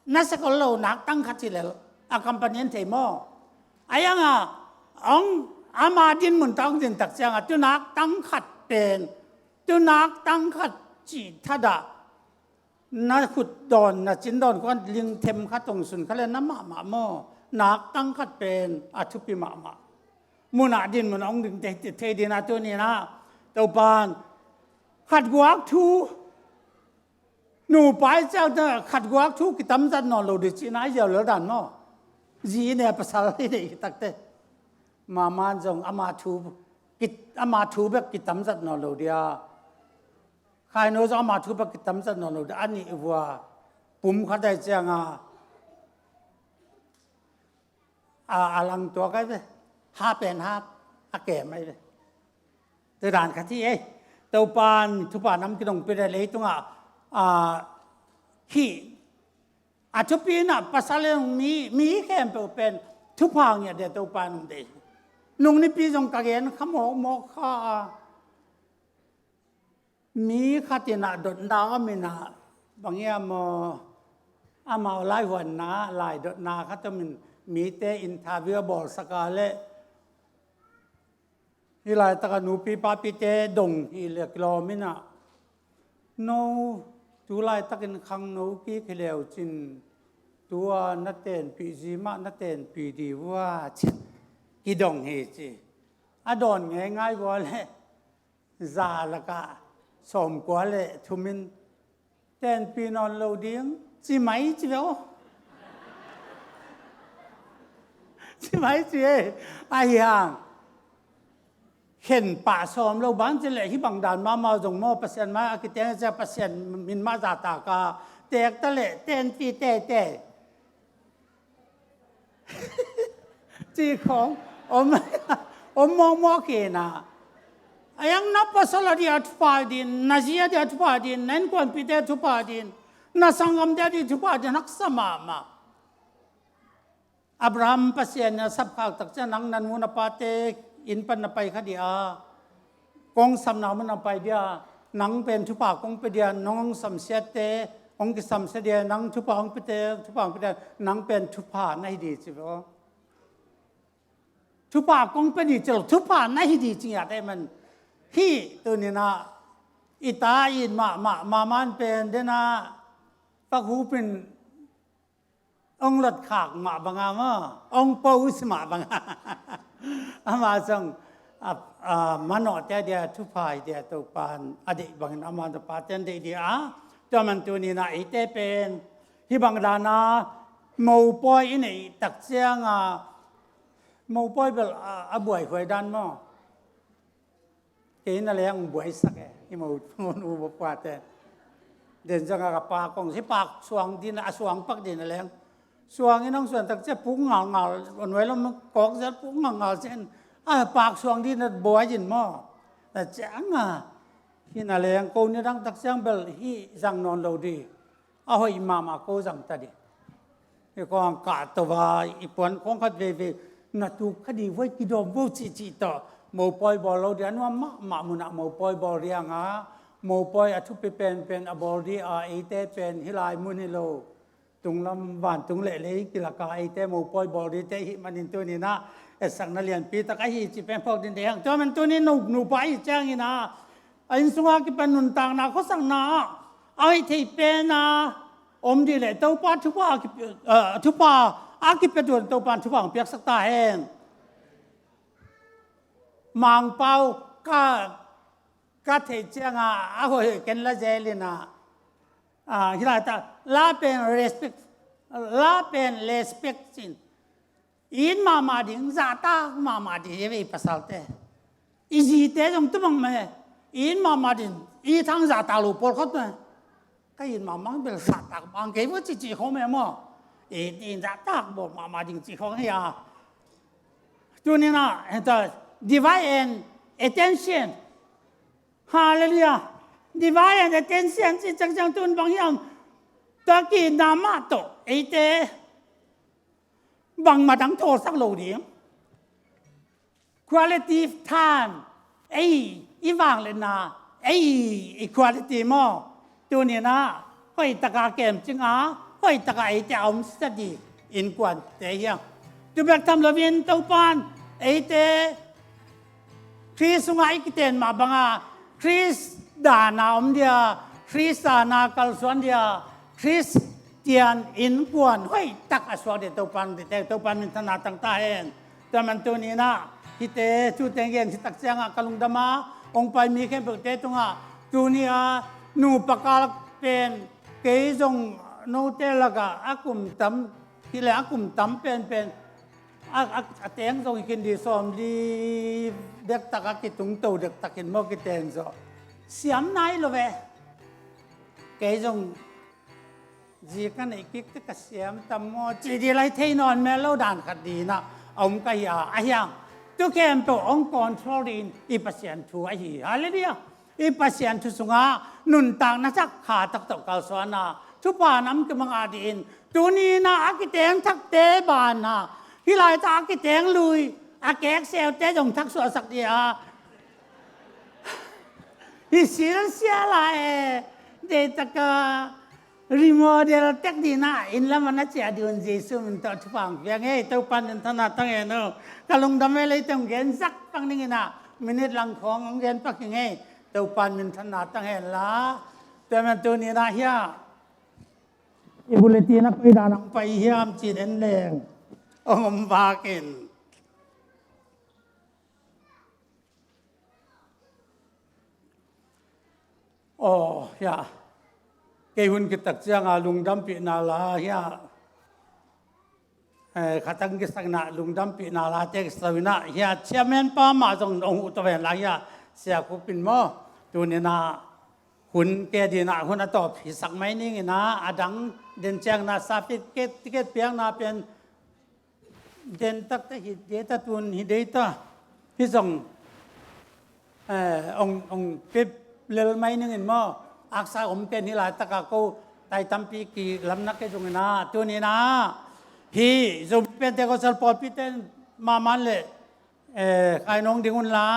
na sa kol lo, naktang khat ci lel, a company in thei maw. A iang a, ong, ama dinmun tawh ong din tak ciangin, tu naktang khat pen, tu naktang khat cih thadah, na khut dawn, na cin dawn kua lingthem khat ong sun kha leh na mahmah maw. Naktang khat pen a thupi mahmah. Mun ah dinmun ong ding thei, thei ding a, tuni-in ah Topa'n khat guak thu, nupa i ciang ta khat guak thu kitamzat nawn lo ding cihna i ziau lel dan maw. Zi i ne pasal i neih hi tak teh. Maman zong ama thu, ki, ama thu bek kitamzat nawn lo ding a, Khainu zong ama thu bek kitamzat nawn lo ding a, a nih vua pum khat ahih ciangin a, a, a lang tuak ahi ve. Hap pen hap, a kem ahi ve. Tu dan khat hi ei. Topa'n thupha nam kidong pia ding, leitungah, a, hih a thupi in ah pasal in mi, mi khempeuh pen thupha ngiat ding Topa'n ong deih. Nung nipi zong ka gen kha mawkmawk kha a, mi khat in ah dotna om in ah, bang hiam maw, amau laihuanna, lai dotna khat om in, mite interview a bawlsak a leh, hih laitak a nupi papite dong hi leh kilawm in ah, no, tu laitakin khangno kik hi leu cin, tu a na tenpih zi mah na tenpih ding uh a, cin kidong hi ci. A dawn ngeingai vua leh, za lakah sawmkua le thum in, tenpih nawn lo ding, ci mai ci ve aw. Ci mai ci e. Ahi hang khen pah sawm lo, bang ci leh hih bang dan mahmah zong maw, Pasian mai a kiteng ciang Pasian min mah zahtak a, teek ta leh tenpih teitei cih khawng om, om mawkmawk hi na. A iang na pasal a dia thupha ding, na zi a dia thupha ding, na innkuanpihte a thupha ding, na sanggamte a dia thupha ding, haksa mahmah. Abraham Pasian in a sapkhak tak ciang, nang na nu na pate inn pan na pai kha ding a, kong samna mun na pai ding a, nang pen thupha kong pia ding a, nong hong samsiatte hong kisamsia ding a, nang thupha hong piate thupha hong pia ding a, nang pen thupha na hi ding ci ve aw. Thupha kong pia ding ci lo, thupha na hi ding ci ngiat ahih man. Hih tuni-in ah i ta it mahmah, Maman pen den a, fakhup in ong lotkhak mah bang a maw, ong post mah bang a. Amah zong a, a, manawhte a dia thupha hi ding a, Topa'n a deih bangin ama nupa ten deih ding a. Tua man tuni-in ah eite pen hih bang dan a mopawi i neih tak ciang a, mopawi bel a, a buaihuai dan maw. Kei na leng buaisak e, i mo, mo nu mo pate. Den zong a ka pa kong si pak suang ding a, suang pak ding a leng. Suang in hong suan tak ciang puk ngalngal, a nuai lam kawk zel puk ngalngal ciang. A pak suang ding a buai ding maw. Na ciang a, hih na leng ko ni dang tak ciang bel hih zang nawn lo ding. A hoih mahmah ko zang ta ding. I kong kah to va, i puan khawng khat veivei, na tuk kha ding vai, kidawm vo cihcih tawh, mopawi bawl lo ding a nuam mahmah mun ah mopawi bawl ding a, mopawi a thupi penpen a bawl ding a, eite pen hih lai mun hi lo, tunglam vantung leh lei kilak a eite mopawi bawl dingte i hih manin tuni-in ah, etsakna lianpi tak ahi cih pen phawk ding deih hang. Tua man tuni nu, nupa ahi ciangin ah, a inn sungah kipan nuntakna, khuasakna ah a hoih thei pen a om dih leh Topa thupha a kip-, ah, thupha a kipia tuan Topa in thupha hong piaksak ta hen. Mangpau ka, ka theih ciangah a hoih ken la zel in ah, ah, hih laitak la pen respect, la pen respect cin. I it mahmah ding, zahtak mahmah ding hi ve i pasalte. I zite zong tua bang mah e. I it mahmah ding, i it hang zahtak lo pawlkhat mah e. Ka it mahmah bel zahtak bang kei vo ci ci khawng mah e maw. I it in zahtak bawl mahmah ding ci khawng hi a. Tuni-in ah, heta, divine and attention. Hallelujah. Divine and attention ci ciangciang tun bang hiam? Tua ki-itna mah tawh eite bangmah dang thawlsak lo ding. Quality time, ei i vangliatna, ei i quality maw. Tuni-in ah hoih taka kemcing a, hoih taka eite a omsa dih innkuante hi hang. Tua bek tham loin Topan eite Khrist sungah i kiten mah banga, Khrist dana om dia, Khrist dana kalsuan dia, Khristian innkuan hoih tak a suak dia Topan, Topan minthanna tang ta hen. Tua man tuni-in ah hihte thute gen hi tak ciangah ka lungdam a, hong pai mi khempeuhte tungah, tuni-a nupa kal pen kei zong note lakah a kum tam, hi leh a kum tam penpen a, a, a teng zong hi khin dih, sawmli dektak a kitungto dektak in maw, kiteng zawh. Siam nai lo ve. Kei zong zi ka neih kik teh ka siam tam maw, ci dih lai thei nawn mel lo dan khat dih in ah a om ka hi a, ahi hang tu khempeuh hong control dih in i Pasian thu ahi. Hallelujah. I Pasian thu sungah nuntakna thak kha tak tawh kalsuan a, thupha nam kimang a dih in, tuni-in ah a kiteng thakte banah, hih laitak a kiteng lui, a kekseute zong thak suahsak dih a, hi silsial a e, deihtak a remodel tek dih in ah, inn lam ah na ciah dih un, Jesu min tawh thupha hong pia ing ei. Topan minthanna tang hen aw. Ka lungdam e, leiteng gen zak pang ding in ah, minute lang khawng hong gen pak ing ei. Topan minthanna tang hen la. Tua man tuni-in ah hiah i bulletin ah koi dan hong pai hiam ci-in en leng, hong om vak in. Aw, hiah. Kei hun kitak ciangah lungdampihna la hiah. Eh, khatang kisakna lungdampihna la te kisa in ah hiah, chairman pa mah zong hong huh to hen la hiah, Sia Khup in maw. Tuni-in ah hun ke dih in ah hun a tawp hisak mai ning in ah, a dang den ciang in ah certificate, ticket piakna pen den tak teh hi dei ta, tun hi dei ta. Hih zong, eh, hong, hong pia lel mai ning in maw. Aksa om pen hih laitak a ko tai tampi kilamna kei zong in ah, tuni-in ah hih Zomi Pentecostal pawlpi ten mahmah leh, eh, khai nong ding un la.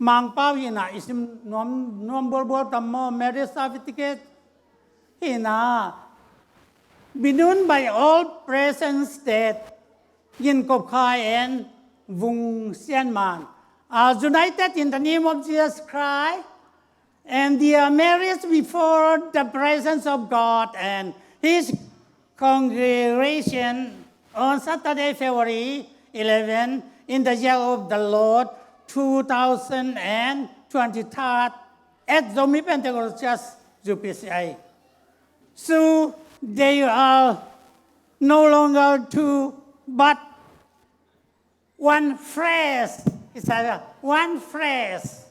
Mangpau hi in ah, i sim nuam, nuam bualbual tam maw, marriage certificate hi in ah, "Binun by all present state, Gin Kop Khai and Vung Sian Man are united in the name of Jesus Christ, and their marriage before the presence of God and His congregation on Saturday, February eleven, in the year of the Lord two thousand and twenty-three, at Zomi Pentecostal Church, U P C I. So they are no longer two, but one flesh." He said, "One flesh."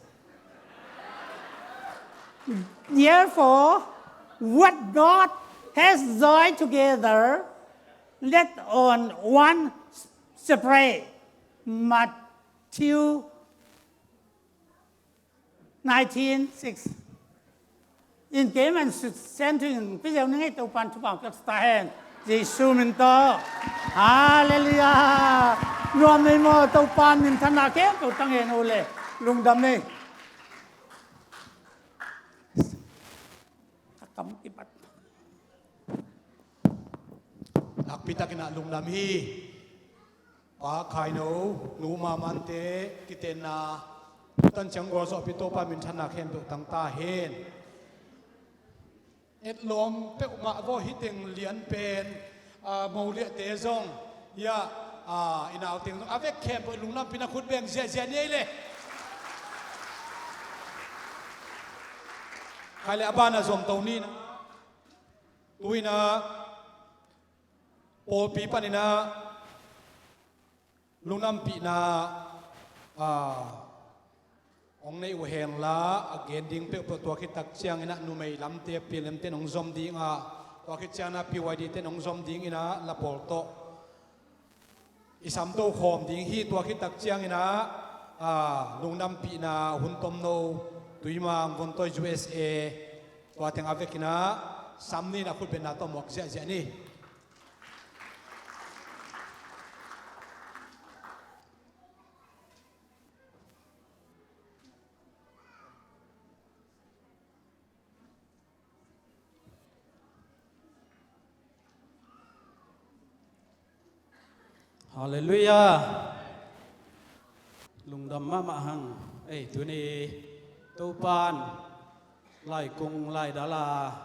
"Therefore, what God has joined together, let on one separate." Matthew nineteen six. In keimah in sut sen thu in pia ziau ning ei. Topan thupha hong piaksak ta hen, Jesu min tawh. Hallelujah. Nuam ei maw? Topan minthanna khempeuh tang hen uh le. Lungdam ei. Ka kam kibat. Nakpi takin ah lungdam hi. Pa Khaino, nu Mamante kitenna tan ciang gualzawhpi Topa minthanna khempeuh tang ta hen. Etlawm peuhmah vaw hi teng lian pen, a, moliahte zong, ya, a, i nauteng zong a vek khempeuh lungdampihna khut beng ziahziah ni ei le. Khai le a bana zuamto ni na. Tuina pawlpi panina lungdampihna, a, hong nei uh hen la, a gen ding peuhpeuh tua khit tak ciangin ah numei lamte, pi lamte in hong zom ding ah, tua khit ciangin ah P Y D te in hong zom dingin ah la pawl tawh i samto khawm ding hi. Tua khit tak ciangin ah, a, lungdampihna hun tomno, Tuimang, Vontawi, U S A, tua teng a vekin ah sam ni in ah khutbetna tawh muak ziahziah ni. Halleluiah. Lungdam mahmah hang. Ei, tuni Topan laikung laidala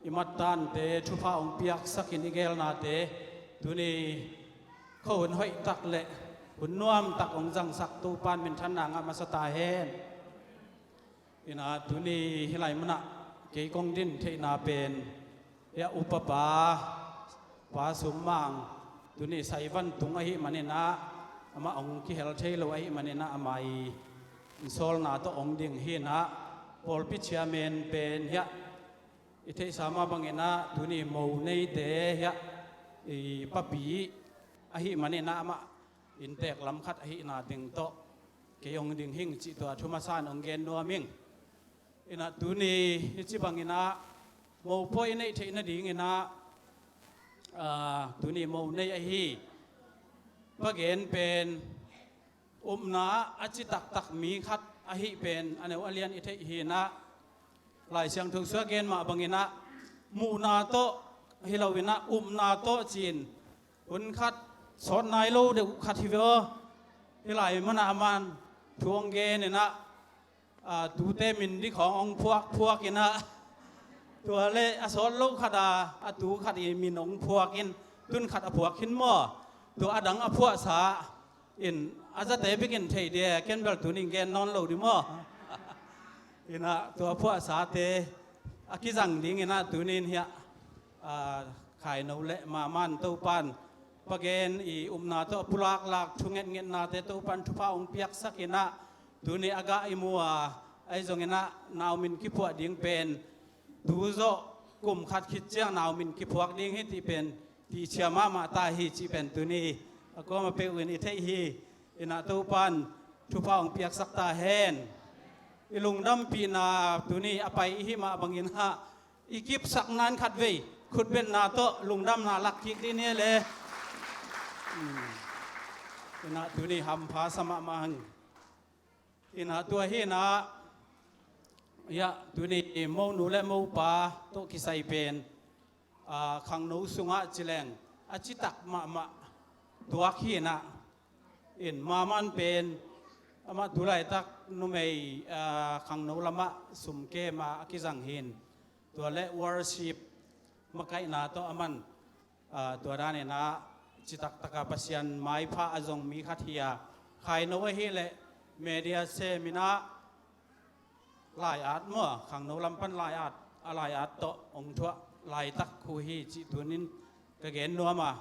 i mattante thupha hong piaksakin i gelnate tuni khuahun hoih tak le hun nuam tak hong zangsak Topan minthanna ngah masa ta hen. Ina tuni hih lai munah kei kong din theihna pen hia upapa Pa Sum Mang tuni saivan tung ahih maninah amah hong kihel thei lo ahih maninah ama i sawlna tawh hong ding hinah pawlpi chairman pen hia i theihsa mah banginah tuni mo neite hia i papi ahih maninah amah inntek lam khat ahihna ding tawh kei hong ding hing cih tua thu masa in hong gen nuam ing. Inah tuni hih ci banginah mopawi i neih theih nadinginah, a, tuni mo nei ahi. Pa gen pen upna a ci taktak mi khat ahih pen a neu a lian i theih hinah Lai Siangtho sua gen mah banginah muhna tawh hi loinah upna tawh cin hun khat sawt nai lo deuh khat hi ve aw. Hih lai manah a man thu hong gen inah, a, tute min dikhawng hong phuakphuak inah tua le a sawt lo khat a, a tu khat i min hong phuak in tun khat a phuak khin maw? Tua a dang a phuahsa in a zate bikin thei dia ken bel tunin gen nawn lo di maw? Inah tua phuahsate a kizang dinginah tunin hiah, a, Khaino le Maman Topan pa gen i upna tawh pulaklak thu ngetngetnate Topan thupha hong piaksakinah tuni a gah i mu a ahi zonginah nau min kiphuah ding pen tu zawh kum khat khit ciang nau min kiphuak ding hi cih pen tihchia mahmah ta hi cih pen tuni a kuama peuh in i theih hi. Inah Topan thupha hong piaksak ta hen. I lungdampihna tuni a pai i hih mah banginah i kipsak nan khat vei khutbetna tawh lungdamna lak kik dih ni le. Inah tuni hampha sa mahmah hang. Inah tua hinah, ya, tuni monu le mopa tawh kisai pen, a, khangno sungah cileng a citak mahmah tuak hinah. In Maman pen amah tu laitak numei, a, khangno lamah sumkem a kizang hin. Tua le worship makaihna tawh a man, a, tua daninah citaktaka Pasian maipha a zong mi khat hi a, Khaino ahih leh media seminah lai-at maw, khangno lam pan lai-at, a lai-at tawh hong thuah laitak khu hi cih tunin ka gen nuam a.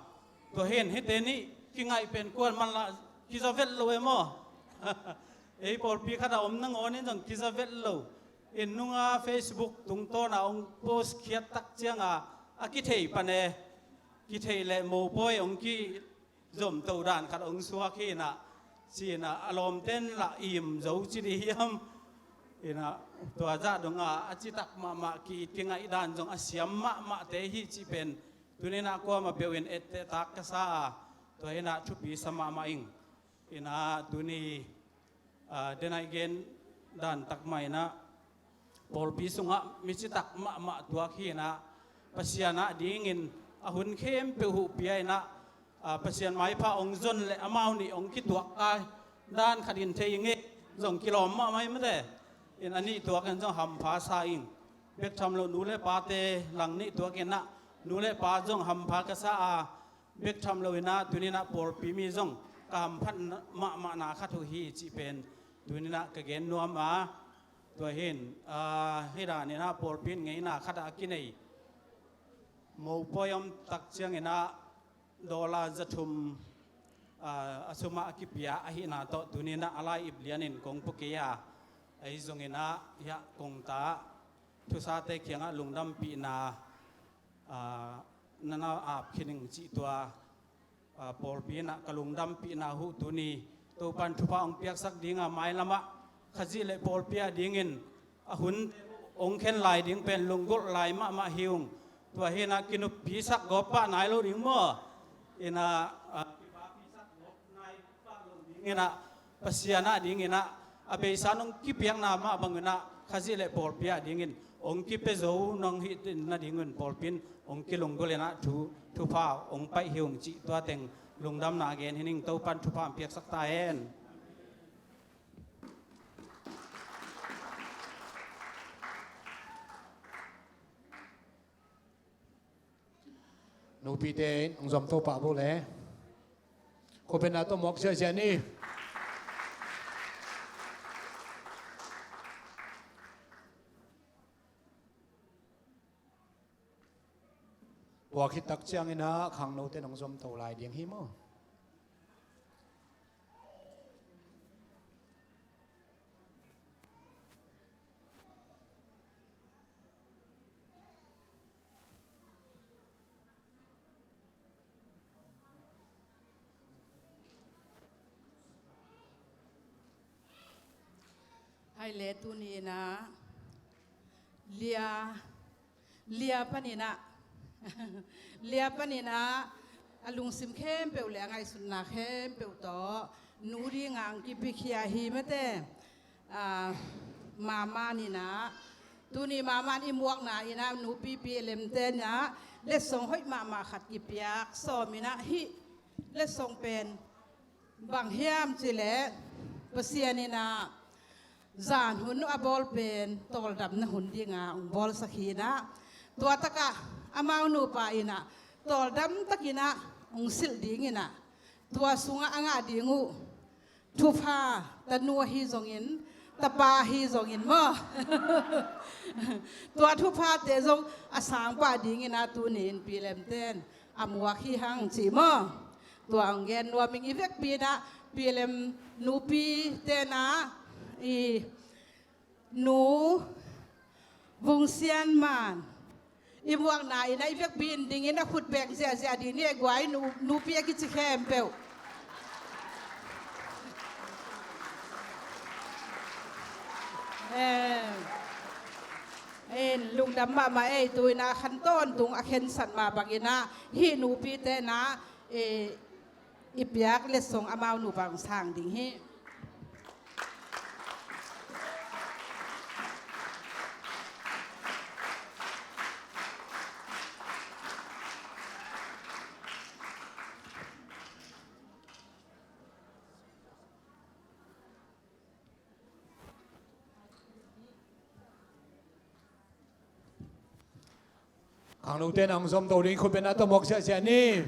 Tua hin hihte nih kingaih pen kuan manlah kiza vet lo e maw? Ei pawlpi khatah om nangawnin zong kiza vet lo. Inn nunga Facebook tungtawna hong post khiat tak cianga a kithei pan e. Kithei le mopawi hong kizomto dan khat hong suak hinah. Cinah a lawmten lah im zo ci dih hiam? Inah tua zah donga a citak mahmah ki-it kingaih dan zong a siam mahmahte hi cih pen tuninah kuama peuhin ettehtak ka sa a, tua hinah thupi sa mahmah ing. Inah tuni, a, denai gen dan tak mah inah pawlpi sungah mi citak mahmah tuak hinah Pasian ah dingin a hun khempeuh huh pia inah, a, Pasian maipha hong zon le amau nih hong kituak ka dan khat in thei ing e, zong kilawm mahmah hi mate. In a nih tuak in zong hampha sa ing. Bek tham lo nu le pate lang nih tuak in ah nu le pa zong hampha ka sa a, bek tham lo in ah tuni in ah pawlpi mi zong ka hamphat mahmahna khat uh hi cih pen tuni in ah ka gen nuam a. Tua hi in, a, hih dan in ah pawlpi in ngeina khat ah a kinei mopawi om tak ciangin ah dollar za thum, a, a sum ah a kipia ahihna tawh tuni in ah a lai ip lian in kong pua kei a, ahi zongin ah hiah kong ta thusate kiangah lungdampihna, a, na na ap khin ing cih tua, a, pawlpi in ah ka lungdampihna uh tuni Topa'n thupha hong piaksak ding a, mailam ah Khazih le pawlpi a dingin a hun hong khen lai ding pen lunggulh lai mahmah hi ung. Tua hi in ah kinuppisak gawp pah nai lo ding maw? In ah, a, in ah Pasian a dingin ah a beisa nong kipiakna mah bangin ah Khazih le pawlpi a dingin hong kipia zo nong hih nadingin pawlpi in hong kilunggulh in ah thu, thupha hong paih hi ung cih tua teng lungdamna gen hi ning. Topa'n thupha hong piaksak ta hen. Nupite in hong zom to pah bo le. Khutbetna tawh muak ziahziah ni. Tua khit tak ciangin ah khangnote in hong zom to lai ding hi maw? Hai le tuni in ah lia, lia panin ah lia panin ah a lungsim khempeuh le a ngaihsutna khempeuh tawh nu dingah ang kipiakhia hi mate. A, Mama in ah tuni Mama in i muakna in ah nupi Pi Lem te in ah letsong hoih mahmah khat kipiak sawm in ah hih letsong pen bang hiam cih leh Pasian in ah zan hun a bawl pen tawldamna hun dingah hong bawlsak hi in ah tua takah amau nupa in ah tawldam takin ah hong silh ding in ah tua sungah a ngah ding uh thupha, tanu ahi zongin, tapa ahi zongin maw? Tua thuphate zong a sang pah dingin ah tuni in Pi Lem ten a muak hi hang ci maw? Tua hong gen nuam ing. I vekpi in ah Pi Lem nupi ten ah i Nu Vung Sian Man, i muakna in ah i vekpi in dingin a khut beng ziahziah ding ni e guai, nu, nupi a kici khempeuh. Eh, eh, lungdam mahmah ei, tu in ah khan tawntung a khensat mah bangin ah hih nupite in ah, eh, i piak letsong amau nupa hong sang ding hi. Khangnote in hong zom to ding, khutbetna tawh muak ziahziah ni.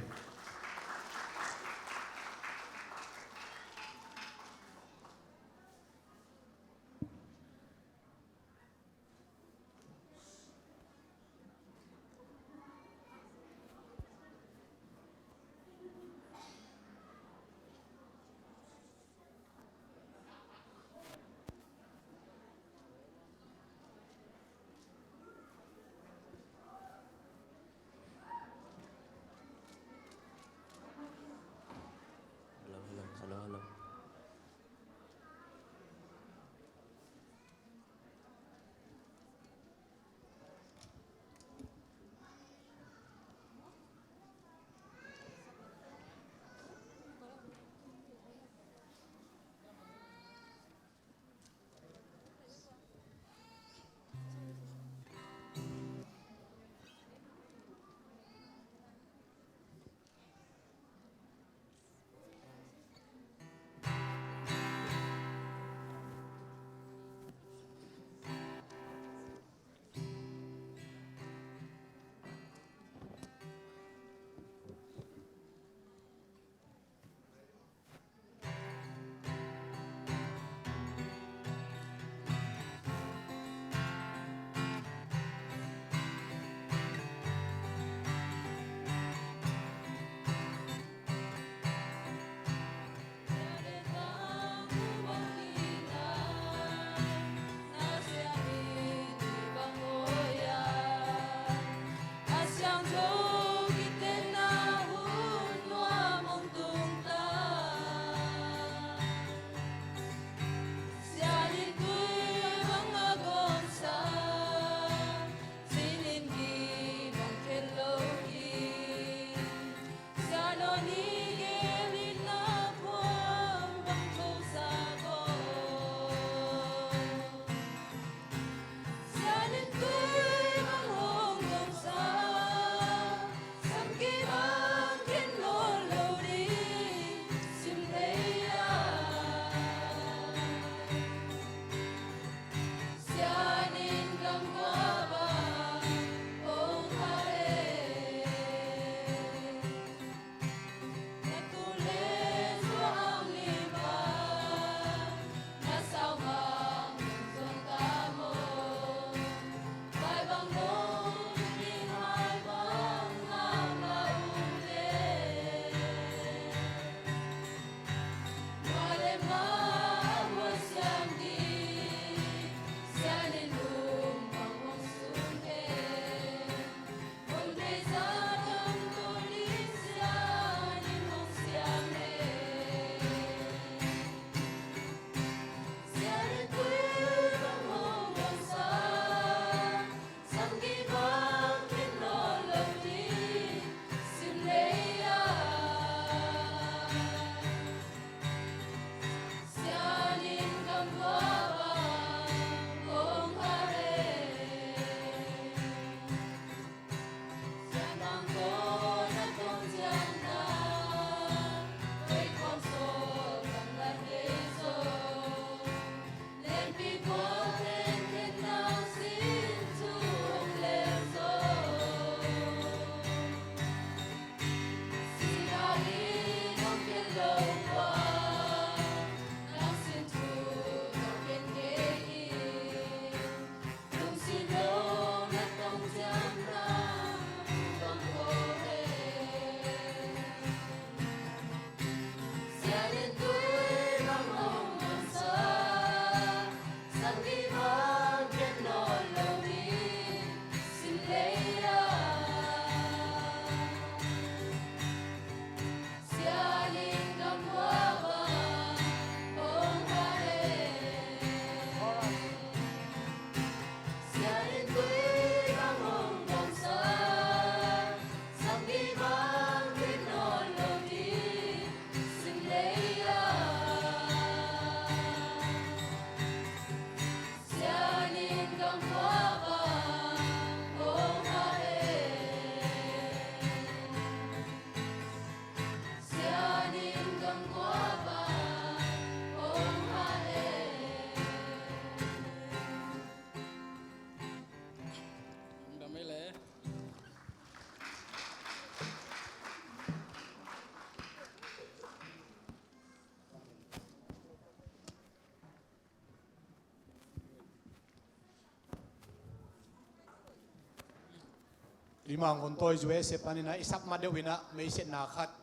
Tuimang vontawi U S A panin ah i sak ma deuh in ah meisetna khat,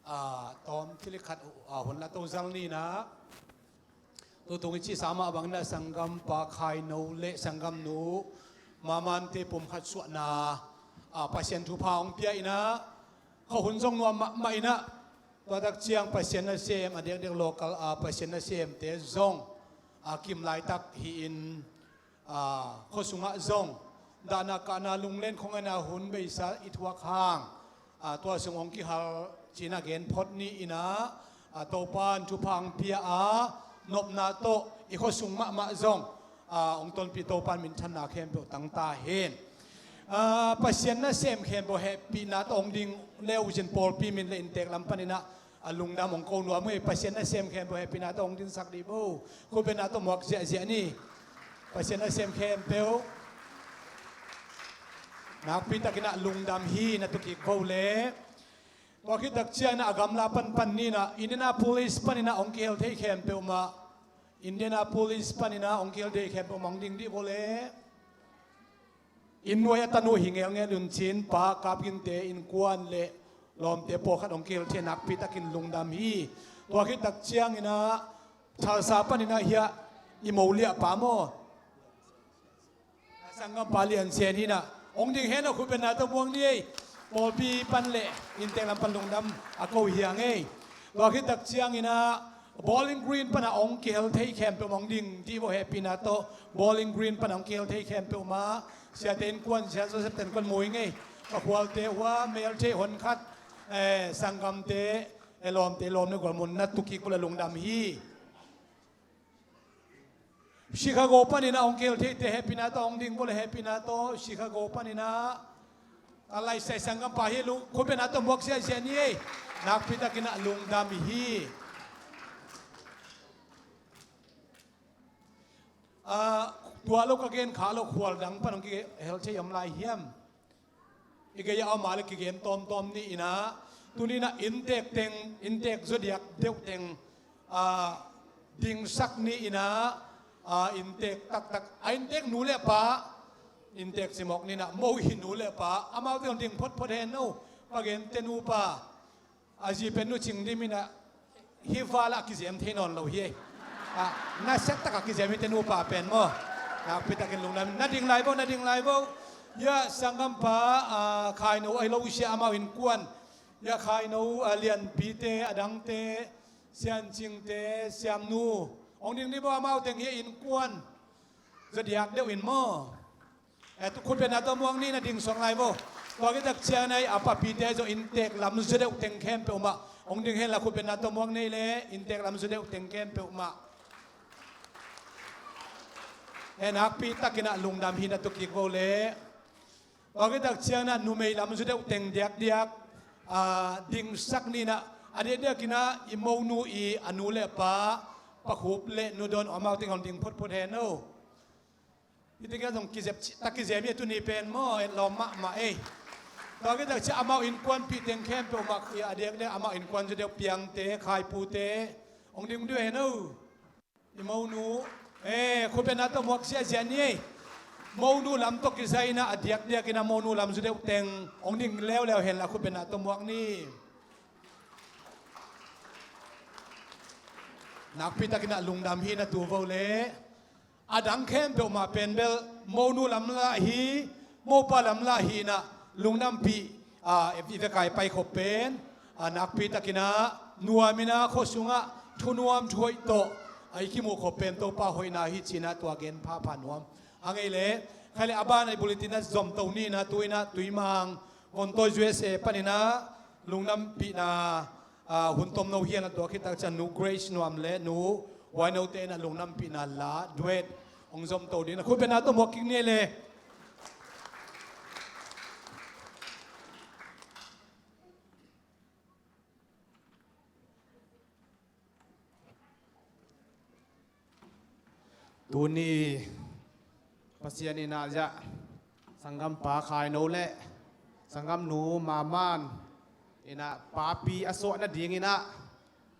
a, tawm thil khat, a, hun la to zal ni in ah, tutung i cihsa mah bangin ah sanggampa Khaino le sanggamnu Mamante pum khat suahna, a, Pasian thupha hong pia in ah, khuahun zong nuam mahmah in ah, tua tak ciang Pasian nasem, a diakdiak local a Pasian nasemte zong, a, kim laitak hi-in, a, khua sungah zong dahna kahna lunglen khong a hun beisa i thuak hang, a, tua sung hong kihal ci-in ah gen phot ni in ah, a, Topan thupha hong pia a, nopna tawh i khua sung mahmah zong, a, hong tonpih Topan minthanna khempeuh tang ta hen. A, Pasian nasem khempeuh hehpihna tawh hong ding le uh cin pawlpi min le inntek lam panin ah, a, lungdam hong ko nuam uh hi. Pasian nasem khempeuh hehpihna tawh hong dingsak dih bo. Khutbetna tawh muak ziahziah ni. Pasian nasem khempeuh nakpi takin ah lungdam hi na tu kik bo le. Tua khit tak ciangin ah a gamla panpan ni in ah Indianapolis panin ah hong kihel thei khempeuh mah, Indianapolis panin ah hong kihel thei khempeuh mah hong ding dih bo le. Inn nuai a tanu hi ngelngel un cin, Pa Kap Ginte innkuan le lawmte pawlkhat hong kihel thei, nakpi takin lungdam hi. Tua khit tak ciangin ah Tulsa panin ah hiah i mo liahpa maw, sanggampa Lian Sen hi in ah, hong ding hen aw, khutbetna tawh muak ni ei. Pawlpi pan le inntek lam pan lungdam a ko hi hang ei. Tua khit tak ciangin ah Bowling Green pan ah hong kihel thei khempeuh mah hong ding dih bo, hehpihna tawh Bowling Green pan ah hong kihel thei khempeuh mah, Siate innkuan, Sia Joseph te innkuan mu ing ei. Ka khualte uh a, mel thei hon khat, eh, sanggamte, eh, lawmte, lawmnu gualmun na tu kik bo le lungdam hi. Chicago panin ah hong kihel theite hehpihna tawh hong ding bo le, hehpihna tawh Chicago panin ah, a, Laisai sanggampa hi, lung, khutbetna tawh muak ziahziah ni ei. Nakpi takin ah lungdam hi. A, tua lo ka gen kha lo, khual dang pan hong kihel thei om lai hiam? I gei a om a le kigen tawmtawm ni in ah, tuni in ah inntek teng, inntek zodiak deuh teng, a, dingsak ni in ah, a, inntek taktak, a, inntek nu le pa, inntek cimawk ni in ah, mo hi nu le pa, amau teng ding photphot hen aw, ka gente nupa. A zi pen nu Cing Dim in ah, hih val ah a kizem thei nawn lo hi ei. A, nasia tak a kizem hi te nupa pen maw. Nakpi takin lungdam, na ding lai bo, na ding lai bo. Hiah sanggampa, a, Khaino ahi lo sia, amau innkuan. Hiah Khaino, a, Lianpite, a dangte, Sian Cingte, Siamnu. Hong ding ni bo, amau teng hiah innkuan zodiak deuh in maw. Eh, tu khutbetna tawh muak ni, na ding suak lai bo. Tua khit tak ciangin ah a papite zong inntek lam zaw deuh teng khempeuh mah hong ding hen la, khutbetna tawh muak ni le inntek lam zaw deuh teng khempeuh mah. Eh, nakpi takin ah lungdam hi na tu kik bo le. Tua khit tak ciangin ah numei lam zaw deuh teng diakdiak, a, dingsak ni in ah, a diakdiakin ah i monu i a nu le pa, Pa Khup le Nu Don, amau teng hong ding photphot hen aw. Hih teng ah zong kizep ci-, tak kizem hi a, tuni pen maw, etlawm mahmah ei. Tua khit tak ciang amau innkuanpih teng khempeuh mah, a diakdiak amau innkuan zaw deuh, Piangte, Khaipute, hong ding deuh hen aw. I monu, eh, khutbetna tawh muak ziahziah ni ei. Monu lam tawh kisai in ah a diakdiakin ah monu lam zaw deuh teng hong ding leuleu hen la, khutbetna tawh muak ni. Nakpi takin ah lungdam hi na tu bo le. A dang khempeuh mah pen bel monu lam lah hi, mopa lam lah hi in ah lungdampih, a, i vekai paikhop pen, a, nakpi takin ah nuam in ah khua sungah thunuam thuhoih tawh, a, i kimuh khop pen Topa hoihna hi ci-in ah tua gen phapha nuam. A ngei le, khai le a ban a i bulletin ah zom to ni in ah, tu in ah Tuimang vontawi U S A panin ah lungdampihna, a, hun tomno hi a, na tua khit tak ciang Nu Grace Nuam le Nu Huainote in ah lungdampihna la duet hong zom to ding in ah, khutbetna tawh muak kik ni le. Tuni Pasian in ah ziah sanggampa Khaino le sanggamnu Maman in ah papi a suah nading in ah,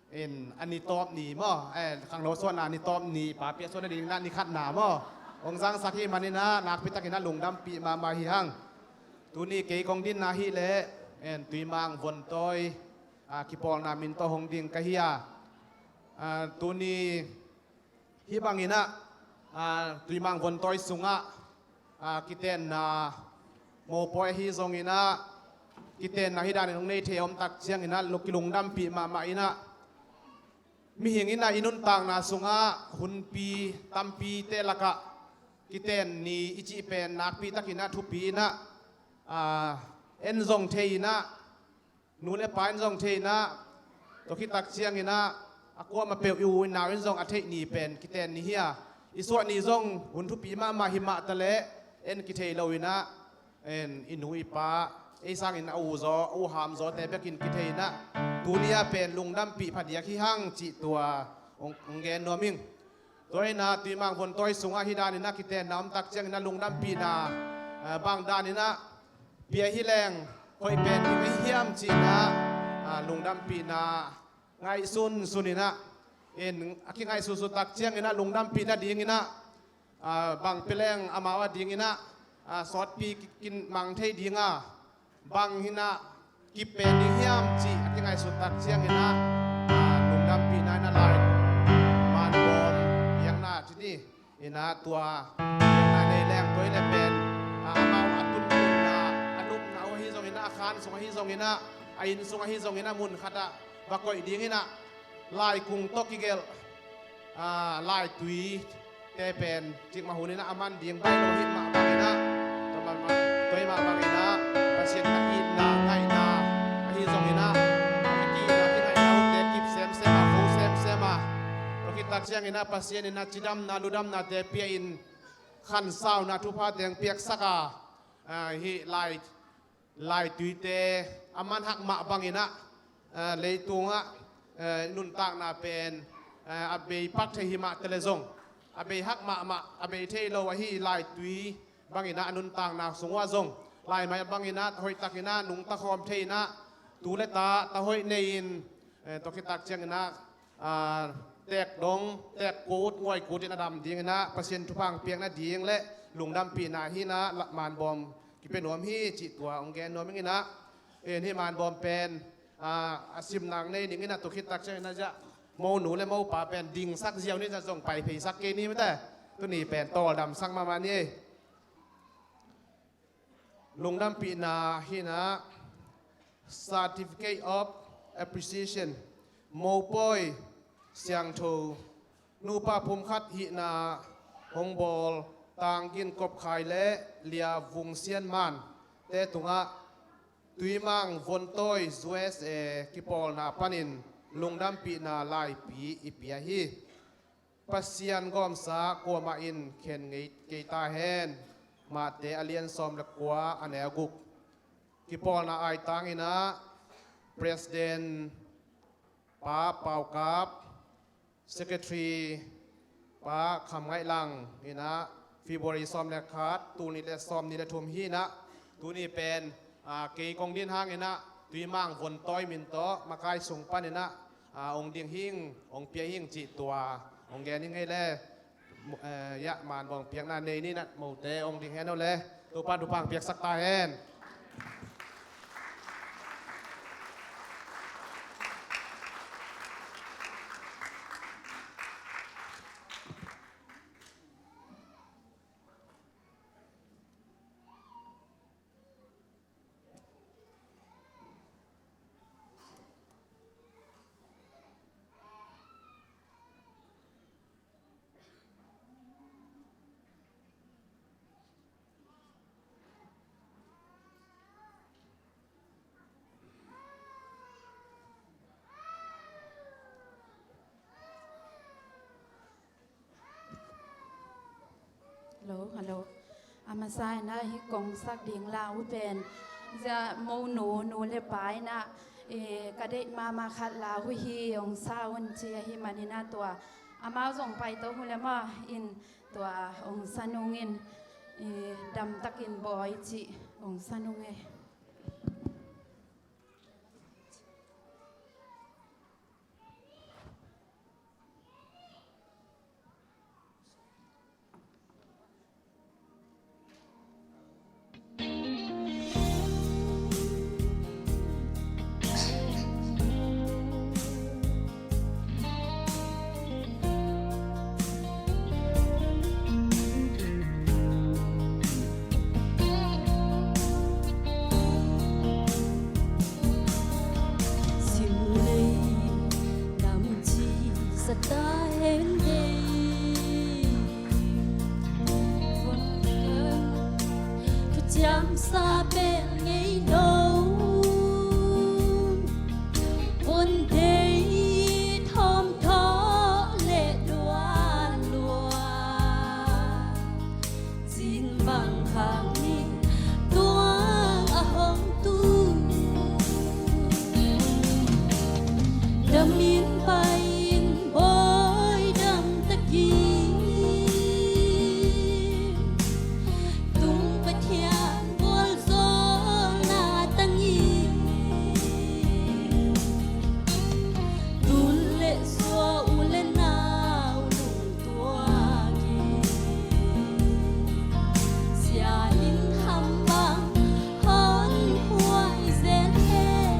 in a ni tawp ni maw, eh, khangno suahna ni tawp ni, papi a suah nading in ah ni khatna maw, hong zangsak hi manin ah nakpi takin ah lungdampih mahmah hi hang. Tuni kei kong dinna hi leh, en, Tuimang Vontawi, a, kipawlna min tawh hong ding ka hi a. A, tuni hih banginah, a, Tuimang Vontawi sungah, a, kitenna mopawi ahi zonginah, kitenna hih danin hong nei thei a om tak cianginah, lu-, kilungdampih mahmah inah, mihing inah i nuntakna sungah hunpi tampite lakah kiten ni i cih pen nakpi takinah thupi inah, a, en zong thei inah, nu le pa in zong thei inah, tua khit tak cianginah, a kuamah peuh i u i nau in zong a theih ni pen kiten ni hi a, i suah ni zong hun thupi mahmah hi mah taleh, en kithei lo inah, en, i nu i pa, ei sangin a u zaw, a u ham zawte bekin kithei inah, tuni-ah pen lungdampih phadiak hi hang cih tua hong, hong gen nuam ing. Tua inah Tuimang Vontawi sungah hih daninah kitenna om tak cianginah lungdampihna, eh, bang daninah pia hi leng hoih pen ding ahi hiam cihinah, ah, lungdampihna ngaihsun suninah, in a kingaihsun sun tak cianginah lungdampih nadinginah, ah, bang pia leng amau adinginah, ah, sawtpi ki-, kin mang thei dinga, bang hinah kip pen ding hiam cih a kingaihsun tak cianginah, ah, lungdampihna inah lai manbawm piakna cih ni. Inah tua piakna nei leng tua i le pen, ah, amau a tuntunna, a nupna uh ahi zonginah, a khan sung ahi zonginah, a inn sung ahi zonginah, mun khatah va koih dinginah, laikung tawh kigelh, ah, laitui te pen cikmah huninah a man ding baih lo hi mah banginah, tua mah, tua hi mah banginah, Pasian na itna ngaihna ahi zonginah, a ki-itna kingaihna uh te kip semsem a, fo semsem a, tua khit tak cianginah Pasian inah cidamna ludamnate pia in, khansauna thupha teng piaksak a, ah, hih lai laituite a man hak mah banginah, eh, leitungah, eh, nuntakna pen, eh, a bei pak thei hi mah tale zong, a bei hak mahmah, a bei thei lo ahi laitui banginah a nuntakna sung uh ah zong, laimai banginah hoih takinah nungta khawm thei inah, tu le ta, ta hoih nei-in, eh, tua khit tak cianginah, ah, teek dong, teek kut, nguai kut in a dam dinginah Pasian thupha hong piak nading le lungdampihna hinah la-, manbawm kipia nuam hi cih tua hong gen nuam inginah, en, hih manbawm pen, ah, a simna nei dinginah tua khit tak cianginah ziah, monu le mopa pen dingsak ziau ni, ziah zong pai pheisak kei ni mate. Tuni pen tawldamsak mahmah ni. Lungdampihna hinah Certificate of Appreciation, mopawi siangtho, nupa pumkhat hihna hong bawl Tang Gin Kop Khai le Lia Vung Sian Man te tungah Tuimang Vontawi U S A kipawlna panin lungdampihna laipi i pia hi. Pasian gawmsa kuamah in khen ngei kei ta hen. Mate a lian sawm le kua, a neu guk. Kipawlna aitang inah President Pa Pau Kap, Secretary Pa Kham Ngaih Lang inah February sawm le khat, tul nih le sawm nih le thum hi inah, tuni pen, ah, kei kong din hanginah Tuimang Vontawi min tawh makai sung paninah, ah, hong ding hing, hong pia hing cih tua hong gen hing ei le. Mo-, eh, ya, manbawm piakna nei ninah mote hong ding hen uh le. Topa thupha hong piaksak ta hen. Hello, hello. A masa inah hih kong sak ding la uh pen, ziah monu, nu le pa inah, eh, ka deih mahmah khat la uh hi, hong sa un ci ahih maninah tua amau zong pai to uh le maw, in tua hong sa nung in, eh, damtakin bawi cih hong sa nung e. Min pai in bawi dam takin tung Pathian gualzawlna tangin tun le sua u le nau lungtuakin sian in ham bang hon huai zel hen.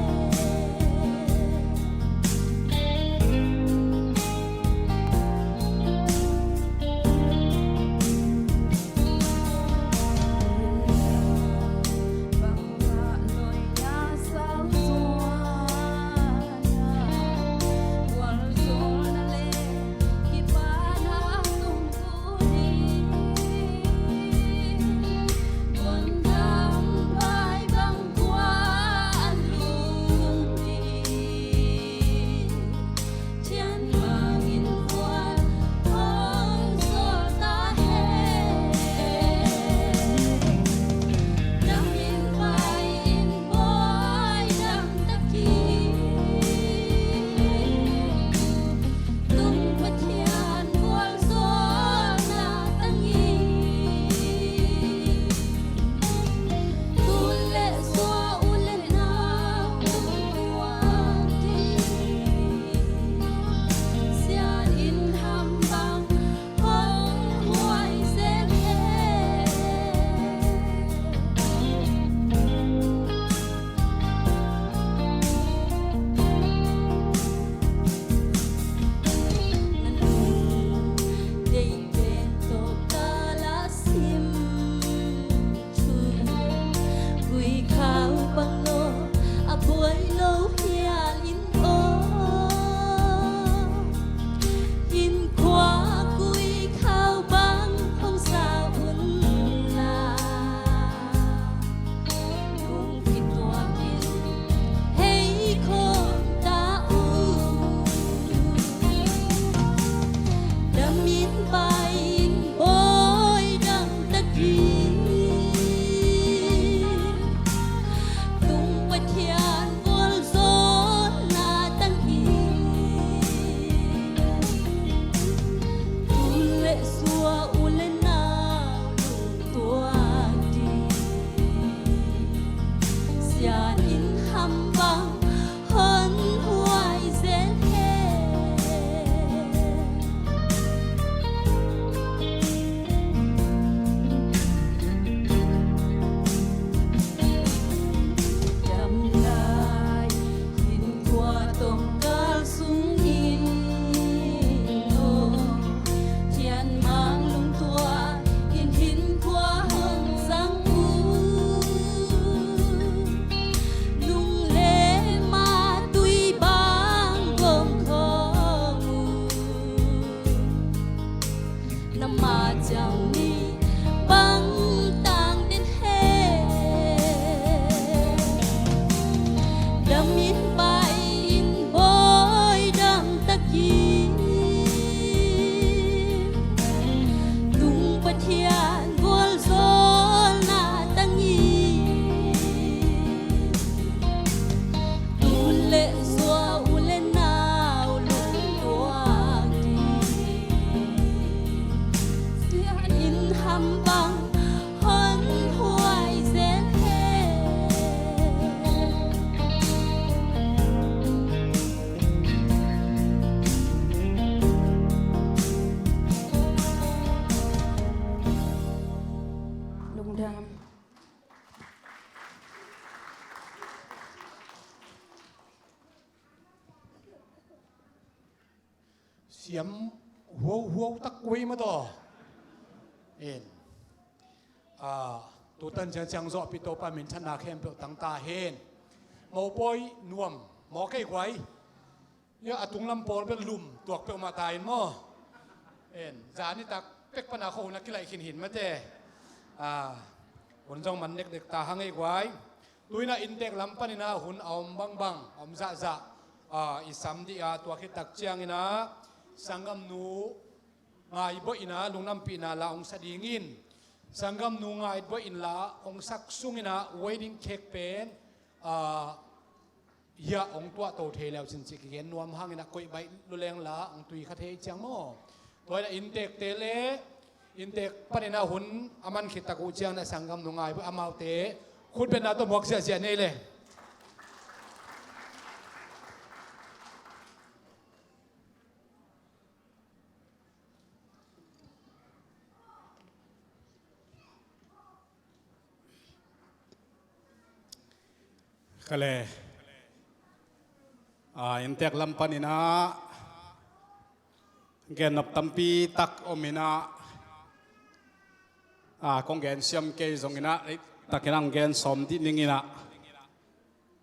Lungdam. Siam huauhuau tak kuai mataw. En. Ah, tutan ciangciang zawhpih Topa minthanna khempeuh tangta hen. Mopawi nuam maw kei guai. Ia a tunglam pawl bel lum tuak peuhmah ta in maw. En, zanitak pek pana kho hun a kilaih khin hin mate. Ah, hun zong man neknek ta hang ei guai. Tuina inntek lam panina hun a om bangbang, a om zahzah, ah, i sam dih a tuak hitak ciangina sanggamnu ngaiboihina lungnampihna la hong sa dingin, sanggamnu ngaiboih inla hong sak sungina wedding cake pen, ah, hiah hong tuahto thei leu cin cih kigen nuam hangin ah koih baih luleng la hong tui kha thei ciang maw. Tua in ah inntekte le inntek panin ah hun a man khit tak uh ciangin ah sanggam nungai amaute khutbetna tawh muak ziahziah nei le. Kha le. Ah, inntek lam panin ah gen nop tampi tak om in ah, ah, kong gen siam kei zongin ah, eh, takin ah hong gen sawm dih ning in ah,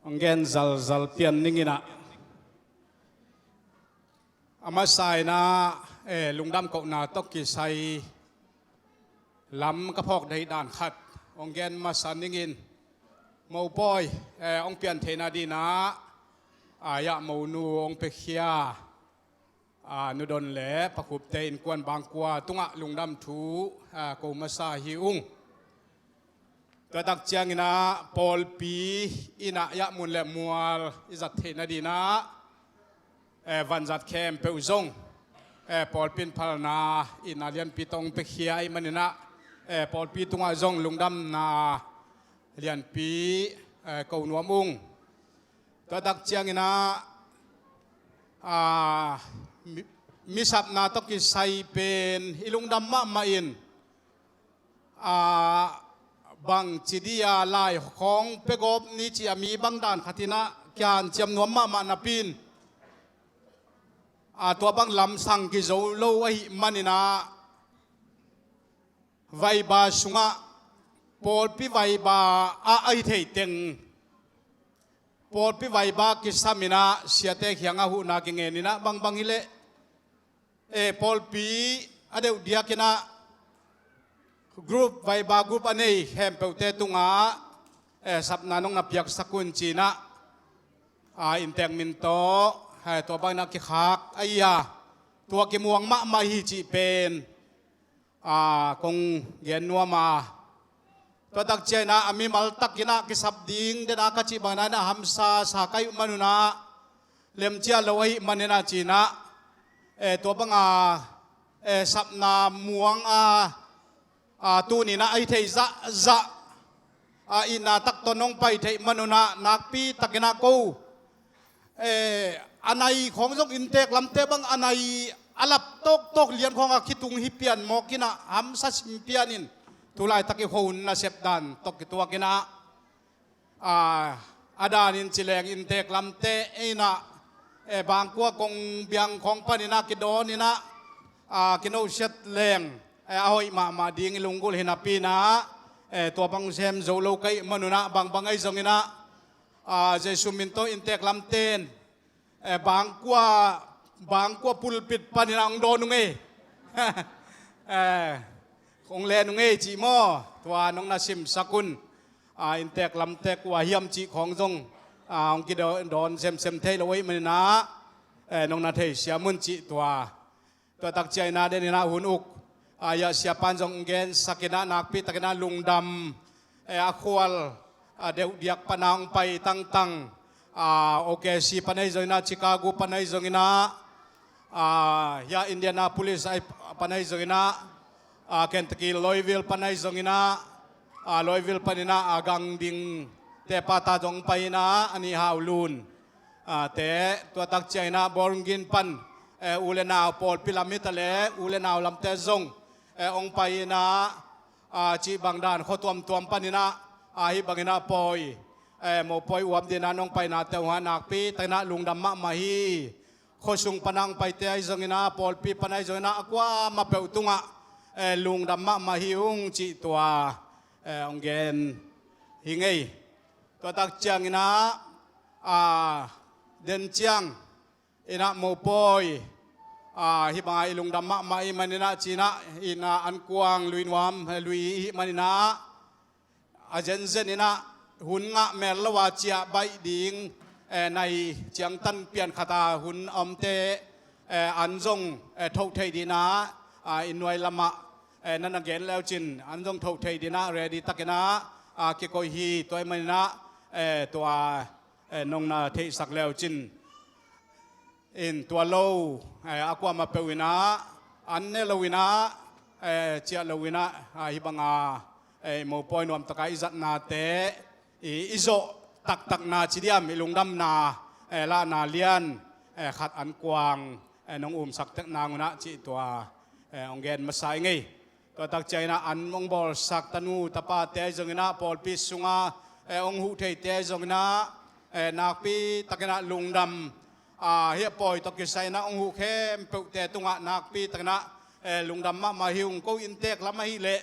hong gen zalzal pian ning in ah. A masa in ah, eh, lungdam kohna tawh kisai lam ka phawk deih dan khat hong gen masa ning in, mopawi, eh, hong pian theihna ding in ah, ah, hiah monu hong piakhia, ah, Nu Don le Pa Khupte innkuan Bangkua tungah lungdam thu, ah, ko masa hi ung. Tua tak ciangin ah pawlpi in ah hiah mun le mual i zat theihna ding in ah, eh, vanzat khempeuh zong, eh, pawlpi in phalna in ah lianpi tawh hong piakhia ahih manin ah, eh, pawlpi tungah zong lungdamna lianpi, eh, ko nuam ung. Tua tak ciangin ah, ah, mi, mi sapna tawh kisai pen i lungdam mahmah in, ah, bangci dih a lai khawng pia gawp ni ci a mi bang dan khat in ah kihanciam nuam mahmah napi in, ah, tua bang lamsang kizo lo ahih manin ah, vaiba sungah pawlpi vaiba ah ahi thei teng pawlpi vaiba kisam in ah siate kiangah huhna kingen in ah bangbang hi leh, eh, pawlpi a deuh diak in ah group, vaiba group a nei khempeuhte tungah, eh, sapna nong na piaksak un ci in ah, ah, inntek min tawh, eh, tua bang in ah kikhak ahi a, tua kimuang mahmah hi cih pen, ah, kong gen nuam a. Tua tak ciangin ah a mimal tak in ah kisap ding den a ka cih bangin ah na hamsa sa ka hih man un ah, lemcia lo ahih manin ah ci in ah, eh, tua bang a, eh, sapna muang a, ah, tuni in ah ahi thei zahzah, ah, itna tak tawh nong pai theih man un ah nakpi takin ah ko, eh, a nai khawng zong inntek lamte bang a nai a lap tawktawk lian khawng a kitung hi pian mawk in ah hamsa sim pian in, tu laitak i khuahun nasep dan tawh kituak in ah, ah, a dan in ci leng inntek lamte in ah, eh, Bangkua kong biang khawng panin ah kidawn in ah, ah, kinosiat leng, eh, a hoih mahmah ding i lunggulh hi napi in ah, eh, tua bang sem zo lo ka hih man un ah bangbang ahi zongin ah, ah, Jesu min tawh inntek lamte in, eh, Bangkua, Bangkua pulpit panin ah hong dawn ung ei. Eh, hong len ung ei cih maw, tua nong na simsak un. Ah, inntek lamte kua hiam cih khawng zong, ah, hong kidawn semsem thei lo ahih manin ah, eh, nong na theisiam un cih tua. Tua tak ciangin ah den in ah hun uk, ah, hiah siapa in zong gensak in ah nakpi takin ah lungdam, eh, a khual, ah, deuh diak pan ah hong pai tangtang, ah, O K C pan ahi zongin ah, Chicago pan ahi zongin ah, ah, hiah Indianapolis ahi pan ahi zongin ah, ah, Kentucky Louisville pan ahi zongin ah, ah, Louisville panin ah, ah, gang dingte pa ta zong pai in ah, a nih Hau Lun, ah, te, tua tak ciangin ah Bowling Green pan, eh, u le nau pawlpi lam hi ta le u le nau lamte zong, eh, hong pai in ah, ah, cih bang dan khua tuamtuam panin ah, ah, hih bangin ah pawi, eh, mopawi uap ding in ah nong painate uh ah nakpi takin ah lungdam mahmah hi. Khuasung pan ah hong paite ahi zongin ah, pawlpi pan ahi zongin ah, a kuamah peuh tungah, eh, lungdam mahmah hi ung cih tua, eh, hong gen hi ing ei. Tua tak ciangin ah, ah, den ciang in ah mopawi, ah, hih bang ah i lungdam mahmah ahih manin ah ci in ah, in ah ankuang lui nuam, eh, lui i hih manin ah, a zenzen in ah hun ngah mel lo a ciah baih ding, eh, nai ciangtan pian khat a hun a omte, eh, an zong, eh, thoh theih ding in ah, ah, i nuai lamah, eh, na na gen leu cin an zong thoh theih ding in ah ready takin ah, ah, kikoih hi. Tua ahih manin ah, eh, tua, eh, nong na theihsak leucin in tua lo, eh, a kuamah peuh inah an ne lo inah, eh, ciah lo inah, ah, hih banga, eh, mopawi nuamtaka i zatnate i, i zawh taktakna ci diam, i lungdamna, eh, lahna lian, eh, khat an kuang, eh, nong umsak tek nangunah cih tua, eh, hong gen masa i ngei. Tua tak cianginah an hong bawlsak tanu tapate ahi zonginah pawlpi sunga, eh, hong huh theite ahi zonginah, eh, nakpi takinah lungdam, ah, hih a pawi tawh kisai inah hong huh khempeuhte tungah nakpi takinah, eh, lungdam mahmah hi ung. Ko inntek lam ahih leh,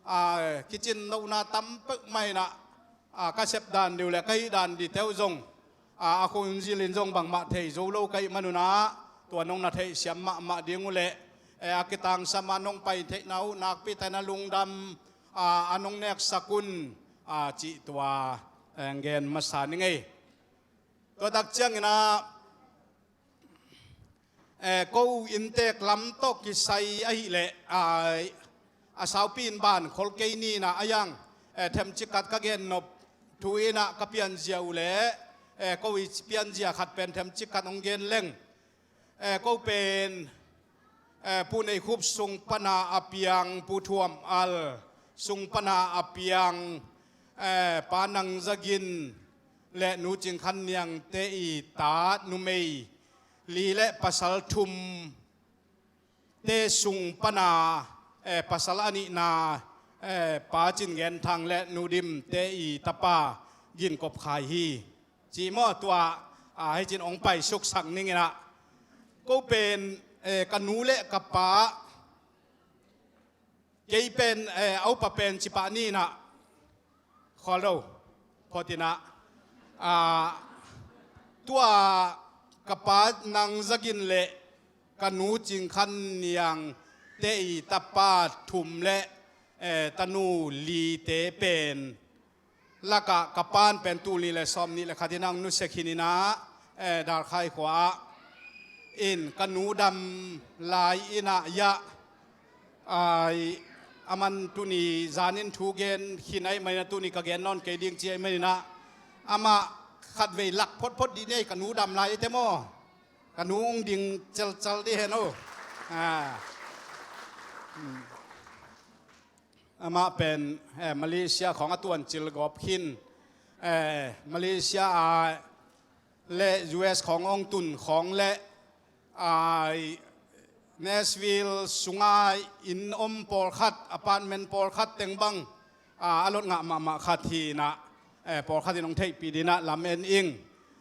ah, kicin lohna tam peuhmah inah, ah, ka sep dan dih uh le ka hih dan dihte uh zong, ah, a khun zilin zong bangmah thei zo lo ka hih manunah tua nong na theihsiam mahmah ding uh le, eh, a kitangsam a nong pai theihna uh nakpi takinah lungdam, ah, a nong neksak un, ah, cih tua, eh, gen masa ni ngei. Tua tak cianginah, eh, ko inntek lam tawh kisai ahih leh, ah, a saupi in ban khol kei ninah a yang, eh, themcik khat ka gennop thu inah ka pianzia uh le, eh, ko i pianzia khat pen themcik khat hong gen leng. Eh, ko pen, eh, Pu Nei Khup sung pana a piang Pu Thuam Al, sung pana a piang, eh, Pa Nang Za Gin le Nu Cing Khan Niangte i ta numei li le pasal thum te sung pana, eh, pasal a nihna, eh, Pa Cin Gen Thang le Nu Dim te i tapa Gin Kop Khai hi. Ci maw tua, ah, hei cin hong pai suksak ninginah. Ko pen, eh, ka nu le ka pa, kei pen, eh, a upa pen cipah ninah. Khual lo, photinah. Ah, tua ka pa Nang Za Gin le ka nu Cing Khan Niangte i tapa thum le, eh, tanu lite pen lakah ka pan pen tul nih le sawm nih le khat inah hong nusia khin inah, eh, Dalkhai khua ah in ka nu dam lai inah yah, ai, aman tuni zanin thu gen khin ahih maninah tuni ka gen nawn kei ding ci ahih maninah amah khatvei lak photphot dih ni ei, ka nu dam lai ite maw. Ka nu hong ding celcel dih hen o. Ah. Hmm. Amah pen, eh, Malaysia khawng a tuancil gawp khin, eh, Malaysia a le U S khawng hong tun khawng le, ah, Nashville sunga inn om pawlkhat, apartment pawlkhat teng bang, ah, a lot ngah mahmah khat hinah, eh, pawlkhat in hong theihpih dinah lam en ing.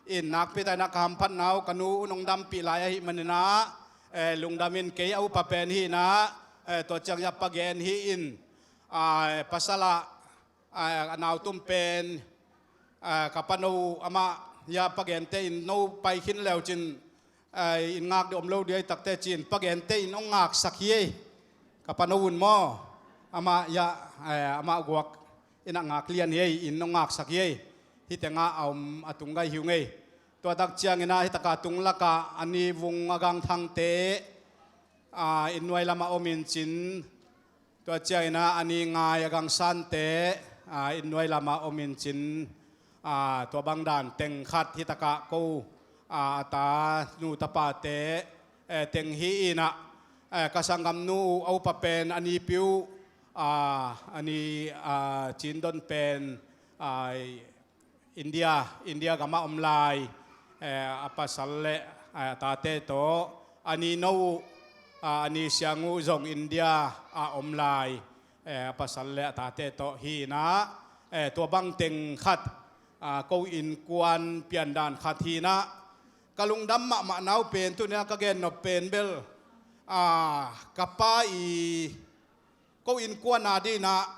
In nakpi takinah ka hamphatna uh ka nu un hong dampih lai ahih maninah, eh, lungdam in kei a upa pen hinah, eh, tua ciang yah pa gen hi in, ah, pasal ah, ah, a nautum pen, ah, ka pano amah yah pa gente in no pai khin leucin, ah, in ngak dih om lo dih ahi takte ci-in pa gente in hong ngaksak hi ei. Ka pano un maw, amah yah, eh, amah guak inah ngak lian hi ei, in hong ngaksak hi ei. Hih tengah a om a tung gai hi ung ei. Tua tak cianginah hih taka tung lakah a ni vung a gangthangte, ah, inn nuai lamah om in cin, tua cianginah a ni ngai a gangsante, ah, inn nuai lamah om in cin, ah, tua bang dan teng khat hih takah ko, ah, a ta nu tapate, eh, teng hi inah, eh, ka sanggamnu uh a upa pen a nipi uh, ah, a ni, ah, Cin Don pen, ah, India, India gamah om lai, eh, a pasal le, eh, a tate tawh, a ni no uh, ah, a ni siang uh zong India ah om lai, eh, a pasal le a tate tawh hinah, eh, tua bang teng khat, ah, ko innkuan piandan khat hinah, ka lungdam mahmah na uh pen tuni a ka gennop pen bel, ah, ka pa i ko innkuan a dinah,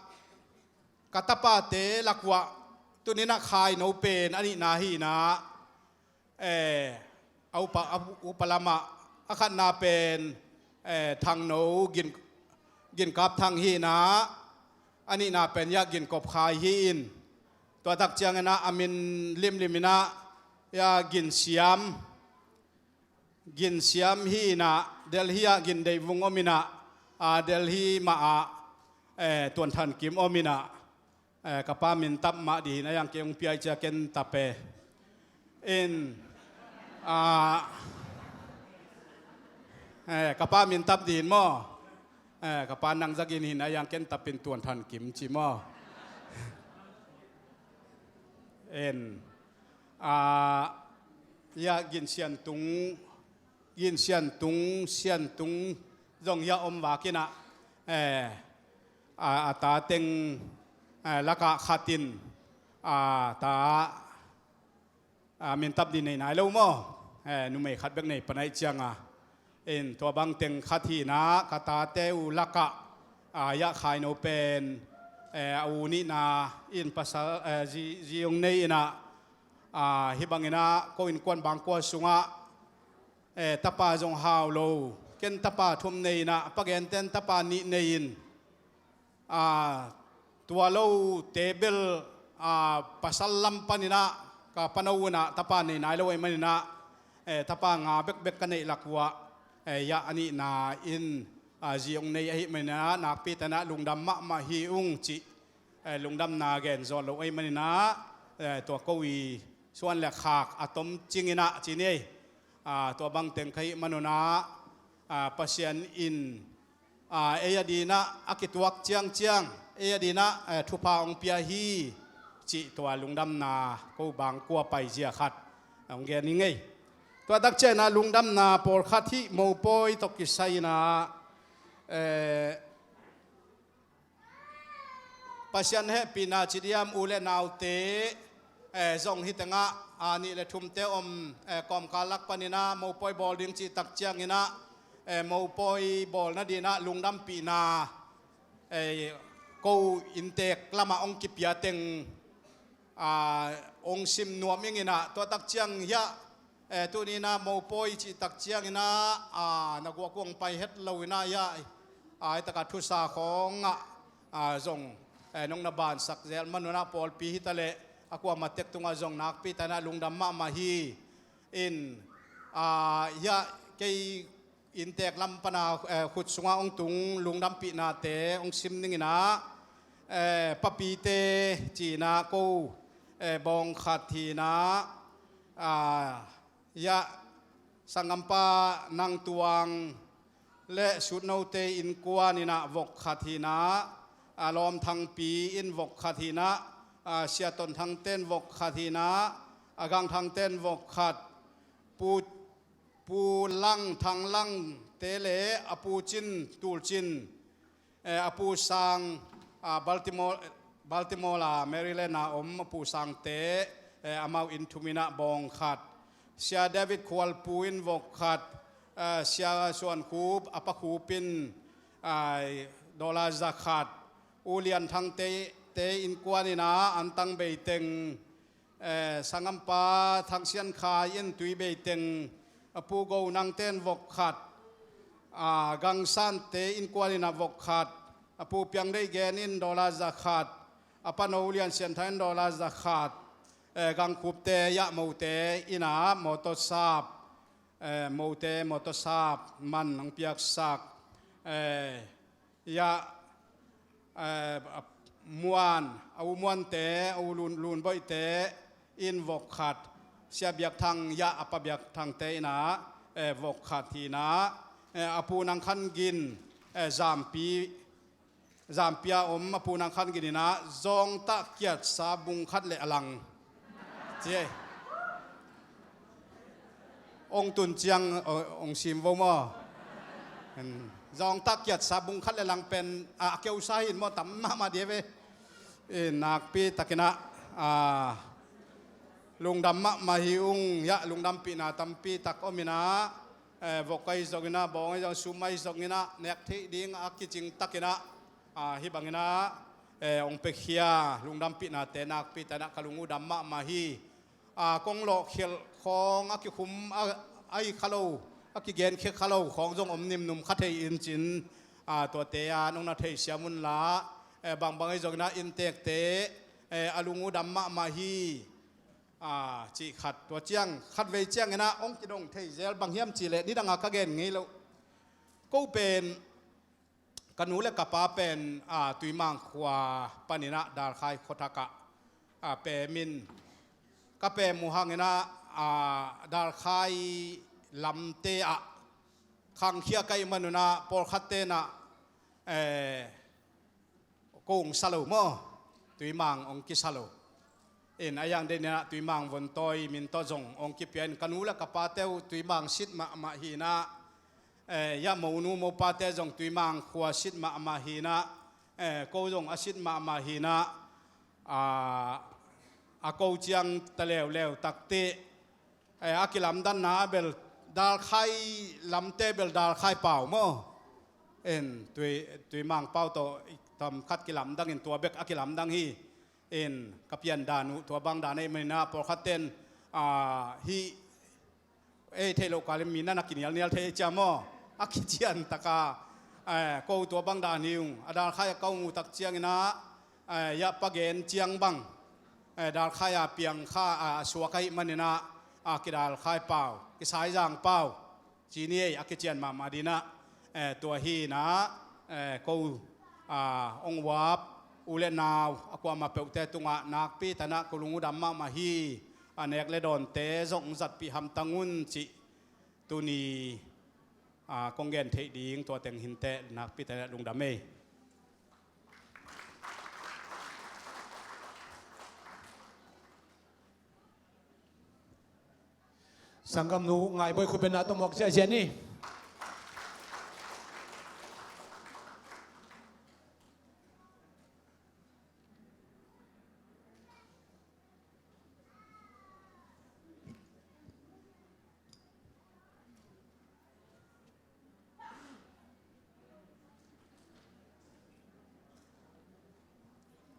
ka tapate lakuah tuninah khaino pen a nihna hinah, eh, a upa, a upa lamah a khatna pen, eh, Thangno Gin, Ginkap Thang hinah, a nihna pen yah Ginkop Khai hi in. Tua tak cianginah a min limlim inah yah Ginsiam, Ginsiam hi inah, Delhi ah Gindeihvung om inah, ah, Delhi mah ah, eh, Tuanthan Kim om inah, eh, ka pa min tap mah dih hinah yang kei hong piai cia ken tap e. In, a, eh, ka pa min tap dih in maw? Eh, ka pa nang zagin hin a yang ken tapin Tuan Than Kim ci maw? In, a, ya gin sian tung, gin sian tung, sian tung zong ya om vakin ah, eh, a, a ta teng, eh, lakah khat in, a, ta, a, min tap dih nei nai lo maw? Eh, numei khat bek nei panaih cianga. In tua bang teng khat hinah ka tate uh lakah, a, ya khaino pen, eh, a u nihna in pasal, eh, zi, zi ong nei inah, a, hih banginah ko innkuan bangkua sungah, eh, tapa zong hau lo, ken tapa thum nei inah, pa genten tapa nih nei in, a, tua lo te bel, a, pasal lam paninah, ka pano unah tapa nei nai lo ahih maninah, eh, tapa nga bekbek ka neih lak uah, eh, ya a nihna in, a, zi ong nei ahih maninah, nakpi tanah lungdam mahmah hi ung cih, eh, lungdamna gen zawh lo ahih maninah, eh, tua ko i suan le khak a tom cinginah ci ni. A, tua bang teng ka hih manunah, a, Pasian in, a, ei a dinah a kituak ciangciang, ei a dinah, eh, thupha ong pia hi cih tua lungdamna ko bangkua paizia khat ong gen hi ngei. Tua tak cianginah lungdamna pawlkhat hih mopawi tawh kisai inah, eh, Pasian hehpihna ci diam, u le naute, eh, zong hih tengah, a, nih le thumte om, eh, kawmkal lak paninah mopawi bawl ding cih tak cianginah, eh, mopawi bawl nadinah lungdampihna, eh, ko inntek lamah ong kipia teng, a, ong sim nuam inginah, tua tak ciang hiah, eh, tuninah mopawi cih tak cianginah, a, na guak uang pai het lo inah hiah, a, hih takah thusa khawngah, a, zong, eh, nong na bansak zel manunah pawlpi hita leh a kuamah tek tungah zong nakpi tanah lungdam mahmah hi. In, a, hiah kei inntek lam pana, eh, khut sungah ong tung lungdampihnate ong sim ninginah, eh, papite cinah ko, eh, bawng khat hinah, a, ya sanggampa Nang Tuang le Sutnote innkuan inah vok khat hinah, a, Lawm Thangpi in vok khat hinah, a, Sia Ton Thangte in vok khat hinah, a, Gang Thangte in vok khat, Pu Pu Lang Thang Langte le a Pu Cin Tul Cin, eh, a Pu Sang, ah, Baltimore, Baltimore a Maryland a om a Pu Sangte, eh, amau inn thum inah bawng khat. Sia David Khualpu in vok khat, eh, Sia Suan Khup, a Pa Khup in, ah, dollar za khat. U Lian Thangte, te innkuan inah an tang bei teng, eh, sanggampa Thang Sian Khai in Tuibei teng, a Pu Go Nangte in vok khat, a, Gang Sante innkuan inah vok khat, a Pu Piang Deih Gen in dollar za khat, a Pa No Lian Sian Thang in dollar za khat, eh, Gang Khupte, Yah Mote inah mawtaw sap, eh, Mote mawtaw sap man ong piaksak, eh, Yah, eh, a Muan, a U Muante, a U Lun, Lunboihte in vok khat. Sia Biak Thang, Yah a Pa Biak Thangte inah, eh, vok khat hinah, eh, a Pu Nang Khan Gin, eh, Zampi, Zampi a om a Pu Nang Khan Gin inah zawngtah kiatsa bung khat le a lang. Ci ei. Ong tun ciang, o-, ong sim vo maw? Zawngtah kiatsa bung khat le lang pen, a, a keusa hin maw, tam mahmah dia ve. Eh, nakpi takinah, a, lungdam mahmah hi ung, hiah lungdampihna tampi tak om inah, eh, vok ahi zonginah, bawng ahi zong, sum ahi zonginah, nek theih ding a kicing takinah, a, hih banginah, eh, ong pekhia lungdampihnate nakpi tanah ka lung uh dam mahmah hi. A, kong lawhkhelh khawng a kikhum a, a hi kha lo, a kigenkhia kha lo khawng zong om nimnum kha thei in cin, a, tuate a nong na theisiam unla, eh, bangbang ahi zonginah inntekte, eh, a lung uh dam mahmah hi. A, cih khat, tua ciang khatvei cianginah ong kidong thei zel, bang hiam cihleh nidanga ka gen ngei loh. Ko pen, ka nu le ka pa pen, a, Tuimang khua paninah Dalkhai khuathakah, a, pem in, ka pem uh hanginah, a, dalkhai lamte ah khangkhia ka hih manun ah pawlkhat tenah, eh, ko hong sa lo maw? Tuimang hong kisa lo. In a yang deninah Tuimang vontawi min tawh zong hong kipia in ka nu le ka pate uh Tuimang sit mahmah hinah, eh, ya monu mopate zong Tuimang khua sit mahmah hinah, eh, ko zong a sit mahmah hinah, a, a ko ciang ta leuleu takte, eh, a kilamdanna bel dalkhai lamte bel dalkhai pau maw? En, Tui, Tuimang pau tawh tam khat kilamdang in tua bek a kilamdang hi. En, ka pian dan uh tua bang dan ei manina pawlkhat ten, a, hi ei theih loh kalin mi nan a kinialnial thei ei cia maw? A kician taka, eh, ko tua bang dan hi ung. A dalkhai a ka hong uh tak cianginah, eh, ya pagen ciang bang, eh, dalkhai a piang kha a suak ahih maninah, a kidalkhai pau, kisaizang pau. Ci ni ei a kician mahmah dinah, eh, tua hinah, eh, ko, a, hong uap u le nau a kuamah peuhte tungah nakpi tanah ko lung uh dam mahmah hi. A nek le dawnte zong zatpih hamtang un cih tuni, a, kong gen theih ding tua teng hinteh nakpi tanah lungdam ei. Sanggamnu Ngaiboi khutbetna tawh muak ziahziah ni.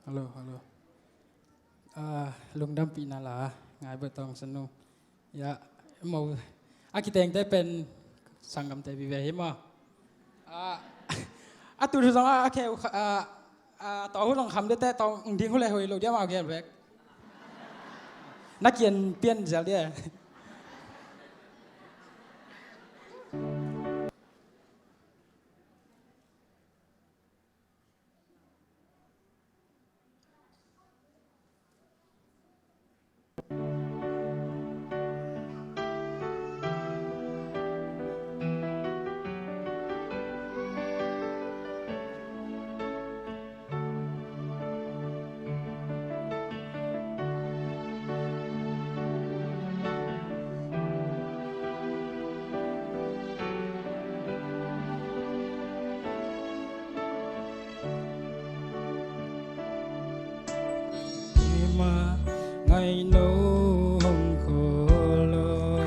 Hello, hello. Ah, lungdampihna la, Ngaiboi tawh hong sanu. Ya, mo. A kitengte pen sanggamte vive hi maw. Ah, a tu zong a, a kheu, ah, ah, tawh hu zong kham dete tawh ding hu le hui lo dia mau gel vek. Na kian pian zel dia. Mah ngaihno hong kholo.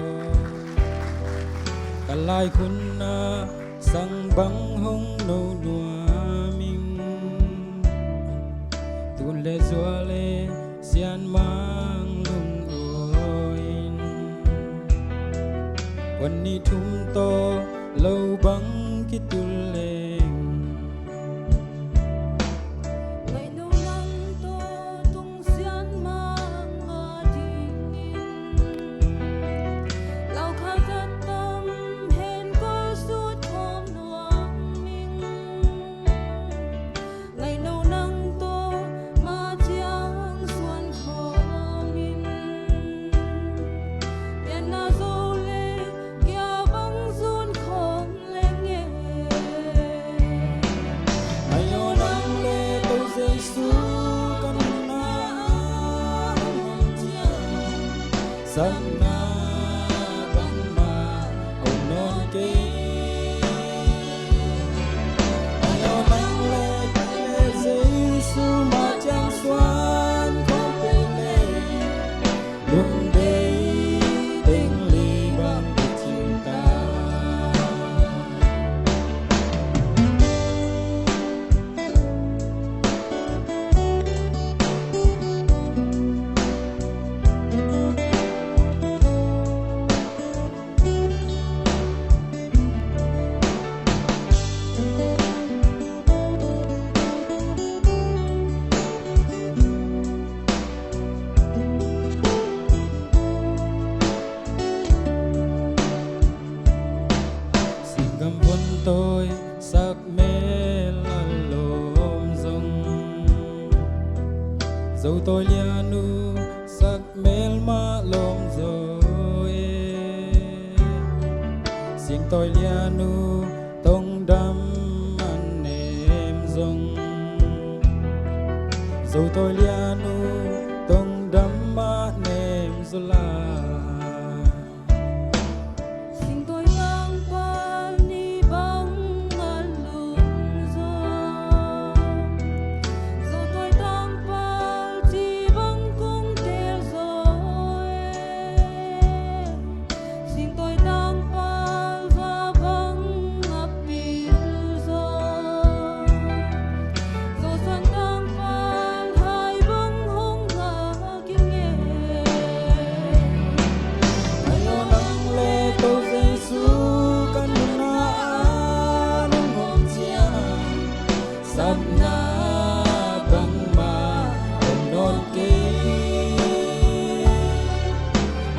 Ka laikhunna sang bang hong no nuam ing. Tun le zual le sianmang lungawi in. Wan nih thum tawh lo bang kitul leng. Ngaihno nang tawh tung sianmang a dingin. Lau khat a tam hen kol sut khawm nuam ing. Ngaihno nang tawh ma ciang suan khawm in. Pianna zo le kia bang zun khawm leng e. Ngaihno nang le Topa Jesu ka nunna a hong ciang. Sakna bangmah om nawn kei. Aw nang le kei le Jesu mah ciang suan khawm peuh leh, lungdei teng li bang picing ta. Singgam vontawi sak mel a lawm zong, Zotawi lian uh sak mel mah lawm zong, Singtawi lianu tongdam a nem zong, Zotawi lianu tongdam a nem zaw lai. Singtawi tangpal ni bang a lungzaw, Zotawi tangpal ci bang kong teel zaw e. Singtawi tangpal va bang a pil zaw, Zosuan tangpal hai bang hong ngak ing e. Ai aw, nang le Topa Jesu ka nunna ah nong om ciang, sapna bangmah om nawn kei.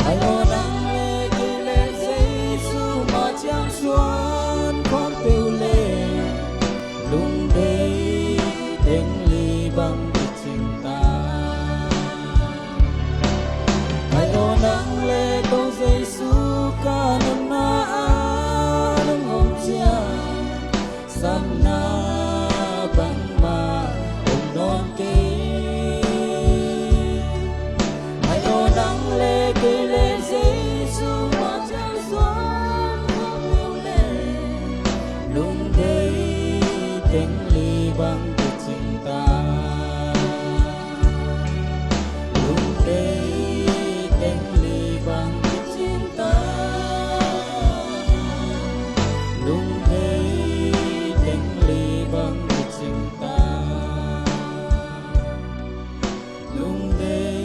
Ai aw, nang le kei le Jesu mah ciang suan khawm peuh leh, lungdei teng li bang kicing ta. Ai aw, nang le Topa Jesu ka nunna ah nong om ciang, sapna bangmah om nawn kei. Ai aw, nang le kei le Jesu mah ciang suan khawm peuh leh, lungdei teng li bang kicing ta. Lungdei teng li bang kicing ta. Lungdei teng li bang kicing ta. Lungdei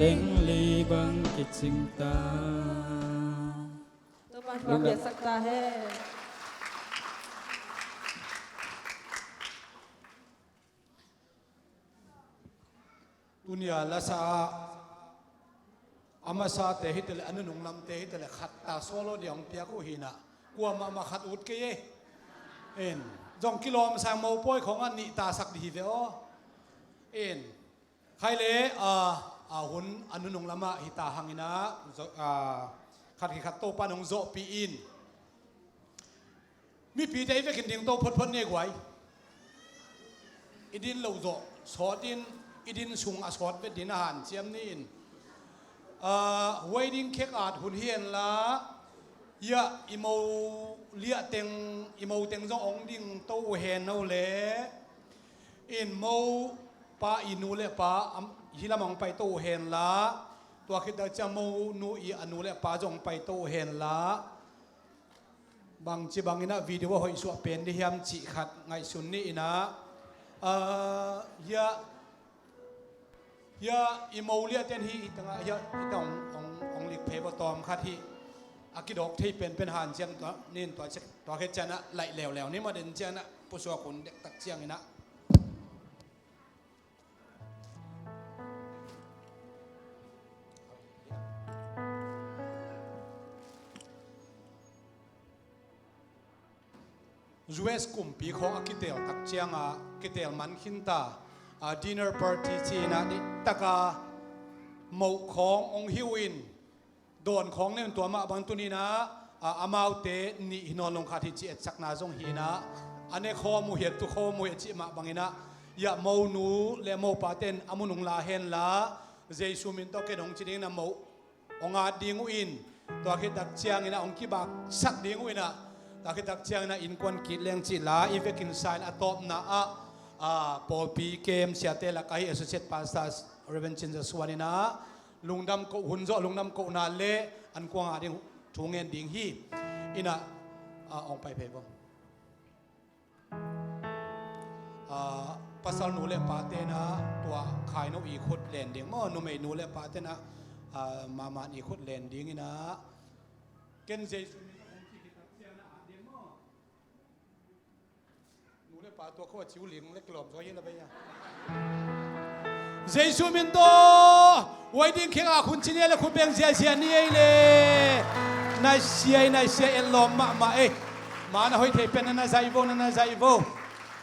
teng li bang kicing ta. Topa'n thupha piaksak ta hen. Tuni-a lasa ah a masate hi taleh, a nunung lamte hi taleh, khat ta solo dia hong piak uh hi-in ah, kuamah mah khat ut kei e. In, zong kilawm sang, mopawi khawng ah nih ta sak dih hi ve aw. In, khai le, a, a hun a nunung lamah hi ta hang in ah, zo-, a, khat khi khat Topa'n hong zawhpih in. Mipite i vekin dingto photphot ni ei guai. I din loh zawh sawt in, i din sung a sawt vet dingin a hanciam ni in. Ah, wedding cake at hun hi henla, ya, i mo liah teng, i mo teng zong hong dingto uh hen o leh, in mo pa i nu le pa, am, hih lamah hong paito uh henla, tua khit tak ciang mo nu i a nu le pa zong hong paito uh henla, bangci bangin ah video a hoih suah pen ding hiam cih khat ngaihsun ni in ah, ah, ya, ya, i mo liah ten hi, hi tangah, ya, hi tang hong, hong, hong lik phei va tawm khat hi. A kidawk thei penpen hanciam tua, ni in tua ciang, tua khit ciang ah laih leuleu ni, ma den ciang ah pusuak hun dektak ciangin ah. U S kumpi khawng a kiteel tak ciangah kiteel man khin ta, a dinner party ci-in ah dik taka moh khawng hong hi uh in, dawn khawng nei un, tua mah bang tuni in ah, a, amaute nih hi nawn lo khat hi cih etsakna zong hi in ah, a ne khawm uh hi, a tu khawm uh hi cih mah bangin ah, ya, mo nu le mo pate in a mun hong la henla, Jesu min tawh ken hong ci dingin ah mo hong at ding uh in, tua khit tak ciangin ah hong kibaksak ding uh in ah, tua khit tak ciangin ah innkuan kit leng cih la, i vekin sa in a tawpna ah, a, pawlpi kem siate lakah hi Associate Pastor Reverend Cin Za Suan in ah, lungdam koh, hun zawh lungdam kohna le an kuang a ding thu ngen ding hi. In ah, a, hong pai phei vo. A, pasal nu le pate in ah tua khaino i khut len ding maw, numei nu le pate in ah, a, mahmah i khut len ding in ah, ken Jesu Nu le pa tua khua ciu ling le kilawm zaw hi la bei a. Jesu min tawh, wedding cake a khun ci ni le khut beng ziazia ni ei le. Na sia ei, na sia ei, lawm mahmah ei. Ma na hoih thei pen na na zaih vo, na na zaih vo.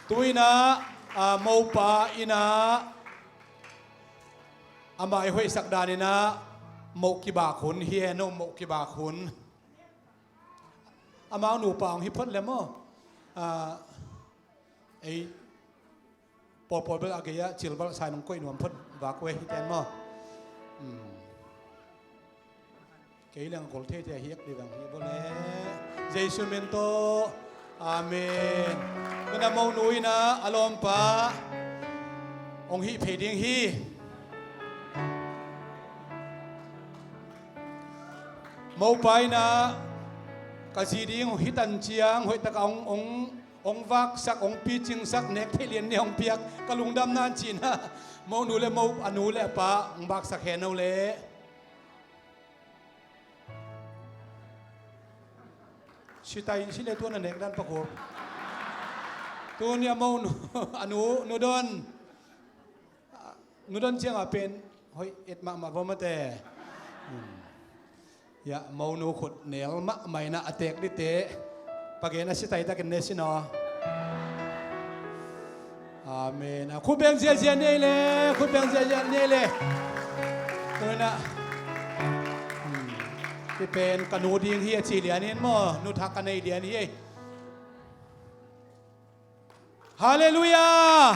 Tu in ah, a, mopa in ah, amah i hoihsak dan in ah, moh kibak hun hi hen aw, moh kibak hun. Amau nupa hong hi phot le maw? Ah, ei pawlpawl bel a gei-ah cilbal sai nong koih nuam phot vak uh e, hi ten maw? Hmm. Kei leng gol thei thei a hiak dih vang hi bawle. Jesu min tawh. Amen. Tuna monu in ah a lawmpa hong hih phei ding hi. Mopa in ah ka zi ding hong hi tan ciang hoih taka hong, hong, hong vaksak, hong picingsak, nek thei lian ni hong piak, ka lungdam nan ci-in ah monu le mo, a nu le a pa hong vaksak hen o le. Sitai in si le tuan a nek dan pakhuak. Tuni a monu, a nu, nu don. Nu don ciang a pen hoih et mahmah va mate. Hmm. Ya, monu khut nel mahmah in ah a tek dite. Pagen a sitai takin ne sin aw. Amen. A khut beng ziazia nei le, khut beng ziazia nei le. Tuna. Hmm. Ti pen ka nu ding hi a ci lian in maw, nu thak ka nei lian hi. Halleluiah.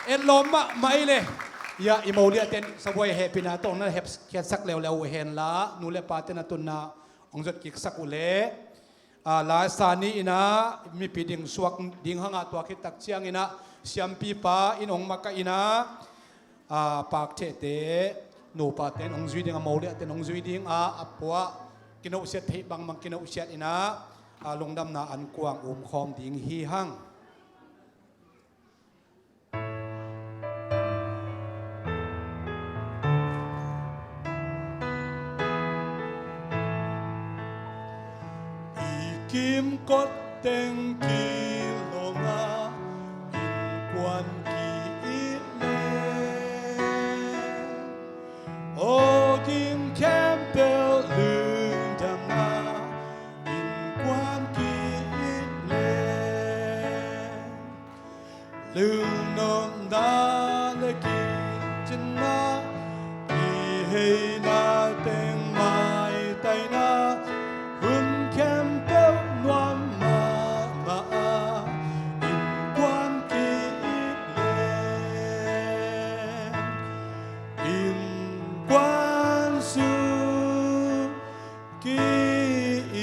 Etlawm mahmah i le. Ya, i mo liahten sabuai hehpihna tawh na hep khiatsak leuleu uh hen la, nu le pate na tunna hong zot kiksak uh le. Ah, la sa ni in ah mipi ding suak ding hang a, tua khit tak ciangin ah siampipa in hong makaih in ah, ah, pakthehte, nupate in hong zui ding a, mo liahte in hong zui ding a, a pua kinawhsiat theih bangbang kinawhsiat in ah, ah, lungdamna an kuang umkhawm ding hi hang. I kimkot teng kilawm a, innkuan ki-it le, aw ging khempeuh lungdamna, innkuan ki-it le. Lungnopna le kicinna, kiheina teng maitaina, hun khempeuh nuam mahmah a, innkuan ki-it le, innkuan sung ki-it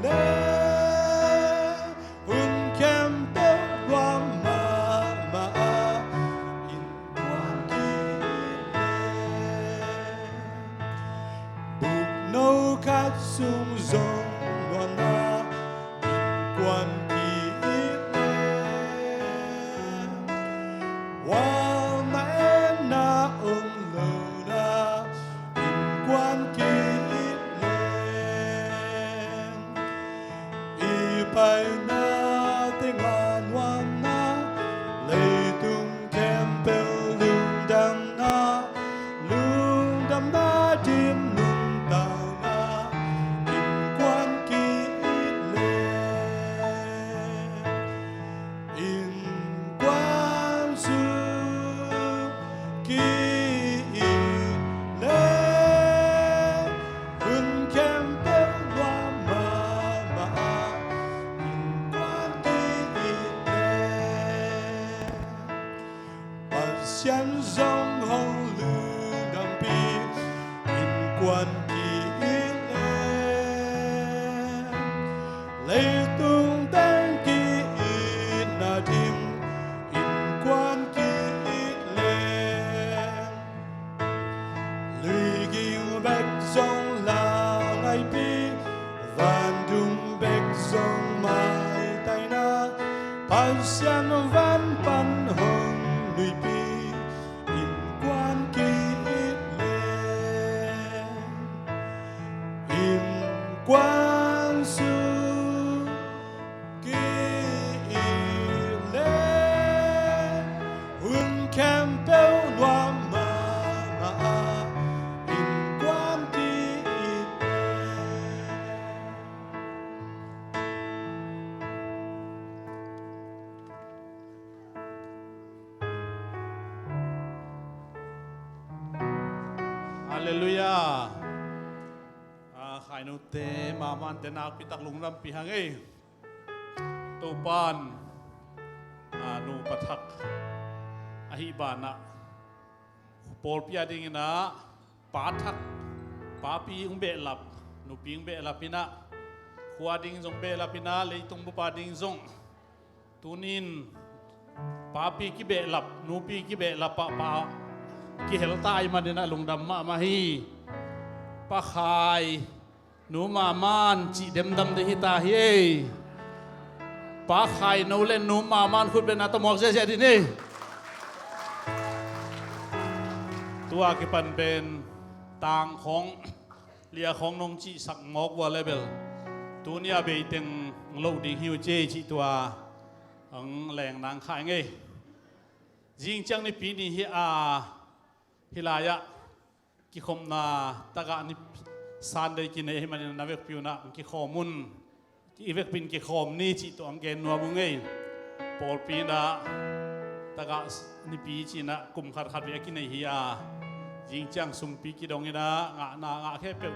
le, hun khempeuh nuam mahmah a, innkuan ki-it le. Bukno khat sung zong nuamna, innkuan ki-it le. Hualna enna om lona, innkuan ki-it le. I paina tengah nuamna, leitung khempeuh lungdamna, lungdamna dim nuntakna, innkuan ki-it le. Innkuan sung ki-it le, hun khempeuh nuam mahmah a, innkuan ki-it le. Pasian zong hong lungdampih, innkuan ki-it le. Leitung teng ki-itna dim, innkuan ki-it le. Luiging bek zong la ngaipih, vandum bek zong maitaina, Pasian van pan hong nuipih, innkuan ki-it le. Innkuan sung ki-it le, hun khempeuh nuam mahmah a, innkuan ki-it le. Halleluiah. Ah, khai Te mamante nakpitak lungdampih hang ei. Topan, a, nupa thak ahih banah pawlpi a dinginah pa thak, papi hong behlap, nupi hong behlap inah, khua ding zong behlap inah, leitung bupa ding zong tunin papi kibehlap, nupi kibehlap pahpah kihelta ahih maninah lungdam mahmah hi. Pa Khai nu Maman cih demdam ding hita hi ei. Pa Khai no le nu Maman khut bengna tawh muak ziahziah dih ni. Tua kipan pen tang khong, lia khong nong cihsak mawk ua le bel tuni a beiteng loh ding hi uh ci ei cih tua ang leng nang khai ngei. Zing ciang Nipi ni hi a, hih lai-ah kikhopna tagah ni Sunday kinei ahih manin na vekpi unah kikhawm un. I vekpi in kikhawm ni cih tawh ang gen nuam uh ngei. Pawlpi inah tagah Nipi ci-inah kum khat khat vei a kinei hi a, zing ciang sumpi kidong inah ngahna ngah khempeuh,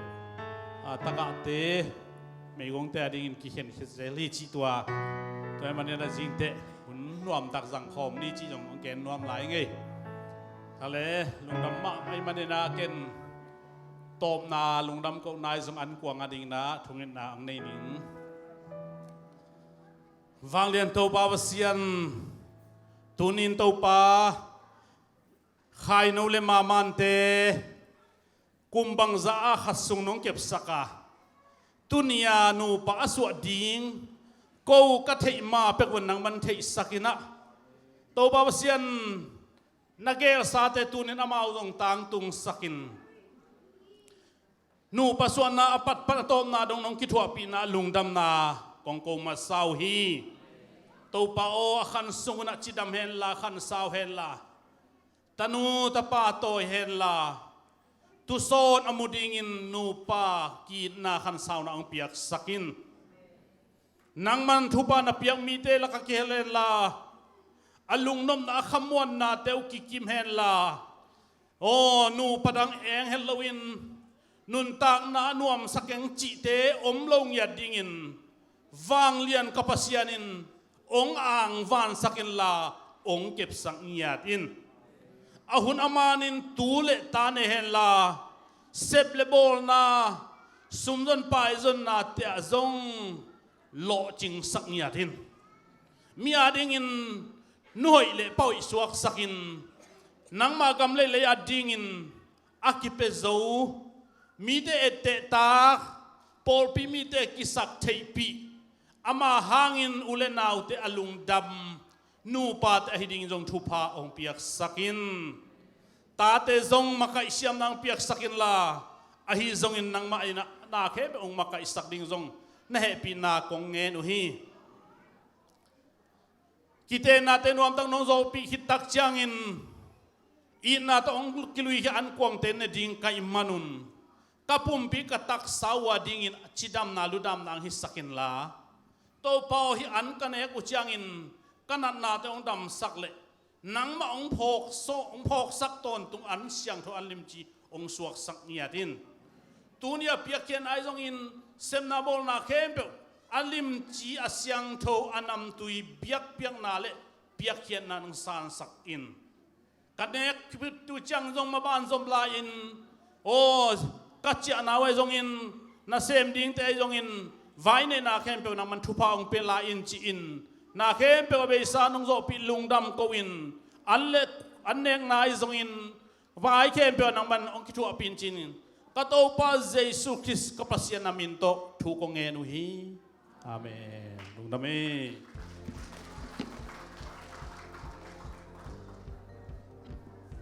a, tagahte meigongte a dingin kikhen khia zel hi cih tua. Tua ahih maninah zingteh hun nuamtak zangkhawm ni cih zong ang gen nuam lai ngei. Kha le lungdam mahmah ahih maninah ken tawpna lungdam kohna i zong an kuang a dinginah thungetna ang nei ning. Vanglian Topa Pasian, tunin Topa Khai no le Mamante kum bangzah a khat sung nong kepsak a, tuni-a nupa a suah ding ko ka theih ma pek un nangman theihsak inah, Topa Pasian, na gelsate tunin amau zong tangtungsak in, nupa suahna a patpat a tawpna dong nong kithuahpihna lungdamna kong ko masa uh hi. Topa aw, a khan sung unah cidam henla, khansau henla, tanu tapa tawi henla, tusawn a mu dingin nupa ki-itna khansauna hong piaksak in. Nangman thupha na piak mite lakah kihel henla, a lungnopna a khamuannate uh kikim henla, aw, nupa dang eng het loin nuntakna a nuamsa keng cihte om lo ngiat dingin vanglian ka Pasian in hong angvansak inla hong kepsak ngiat in. A hun a manin tu le ta nei henla, sep le bawlna, sumzon paizonnate ah zong lawhcingsak ngiat in. Mi a dingin nuhoih le pahoih suaksak in, nangma gam le lei a dingin a kipia zo, mite ettehtak, pawlpi mite kisak theihpih, ama hangin u le naute a lungdam nupate ahi dingin zong thupha hong piaksak in. Tate zong makaihsiamna hong piaksak inla, ahi zongin nangmah in na khempeuh hong makaihsak ding zong na hehpihna kong ngen uh hi. Kitennate nuamtak nong zawhpih khit tak ciangin, itna tawh hong kiluikhia ankuangte ne ding ka hih manun, ka pumpi ka taksa uh a dingin cidamna ludamna hong hisak inla, Topa aw, hih an ka nek uh ciangin ka natnate hong damsak leh nangmah hong phawksaw, hong phawksak tawntung an siangtho an limci hong suaksak ngiat in. Tuni a piakkhiatna ahi zongin, sepna bawlna khempeuh a limci, a siangtho, a namtui biakpiakna le piakkhiatna nong sansak in. Ka nek khit uh ciang zong maban zom lai-in, aw, ka ciahna uh ahi zongin, na sem dingte ahi zongin, vai neihna khempeuh nangman thupha hong pia lai in ci-in, na khempeuh a beisa nong zawhpih lungdam ko-in, an le an nekna ahi zongin, vai khempeuh nangman hong kithuahpih in ci-in, ka Topa Jesu Khrist ka Pasian na min tawh thu kong ngen uh hi. Amen. Lungdam ei.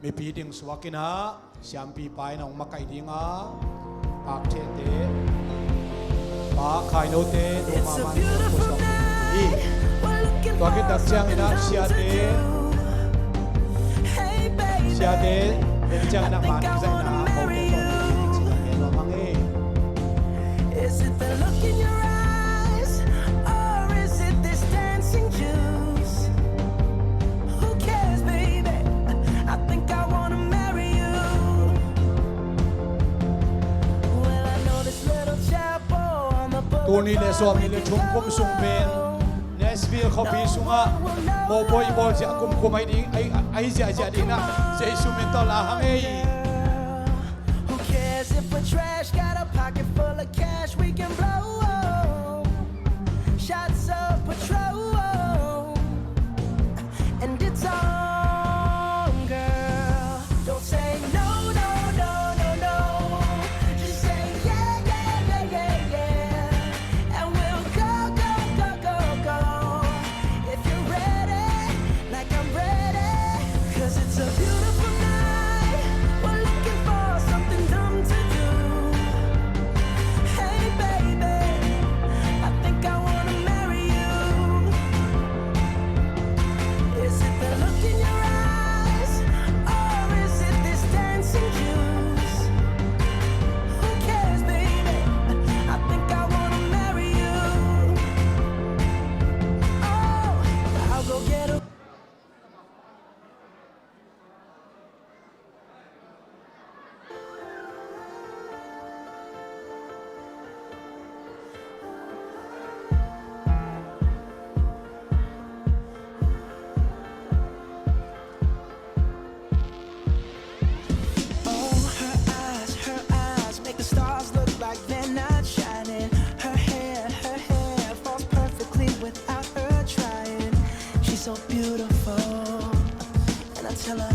Mipi ding suak inah, siampipa in hong makaih dinga, pakthehte, pa Khainote, nu Mamante, ko suak hi. Tua khit tak ciang inah siate, siate, en ciang inah man kizaihna, kote tawh, siate, nuam hang hi. Is it the look in your eyes, or is it this dancing juice? Who cares, baby? I think I wanna marry you. Well, I know this little chap Tul nih le sawm nih le thum kum sung pen Nashville khuapi sungah mawhbawl i bawl ziah kumkhum ahi ding, ahi, ahi ziahziah ding ah Jesu min tawh la hang ei. Who cares if we're trash? Got a pocket full of cash we can blow. Shots of Patron. And it's on, girl. Don't say no, no, no, no, no. Just say yeah, yeah, yeah, yeah, yeah. And we'll go, go, go, go, go. If you're ready, like I'm ready. 'Cause it's a beautiful night. We're looking for something dumb to do. Hey, baby, I think I wanna marry you. Is it the look in your eyes, or is it this dancing juice? Who cares, baby? I think I wanna marry you. Oh, I'll go get a Oh, her eyes, her eyes make the stars look like they're not shining. Her hair, her hair falls perfectly without her trying. She's so beautiful, and I tell her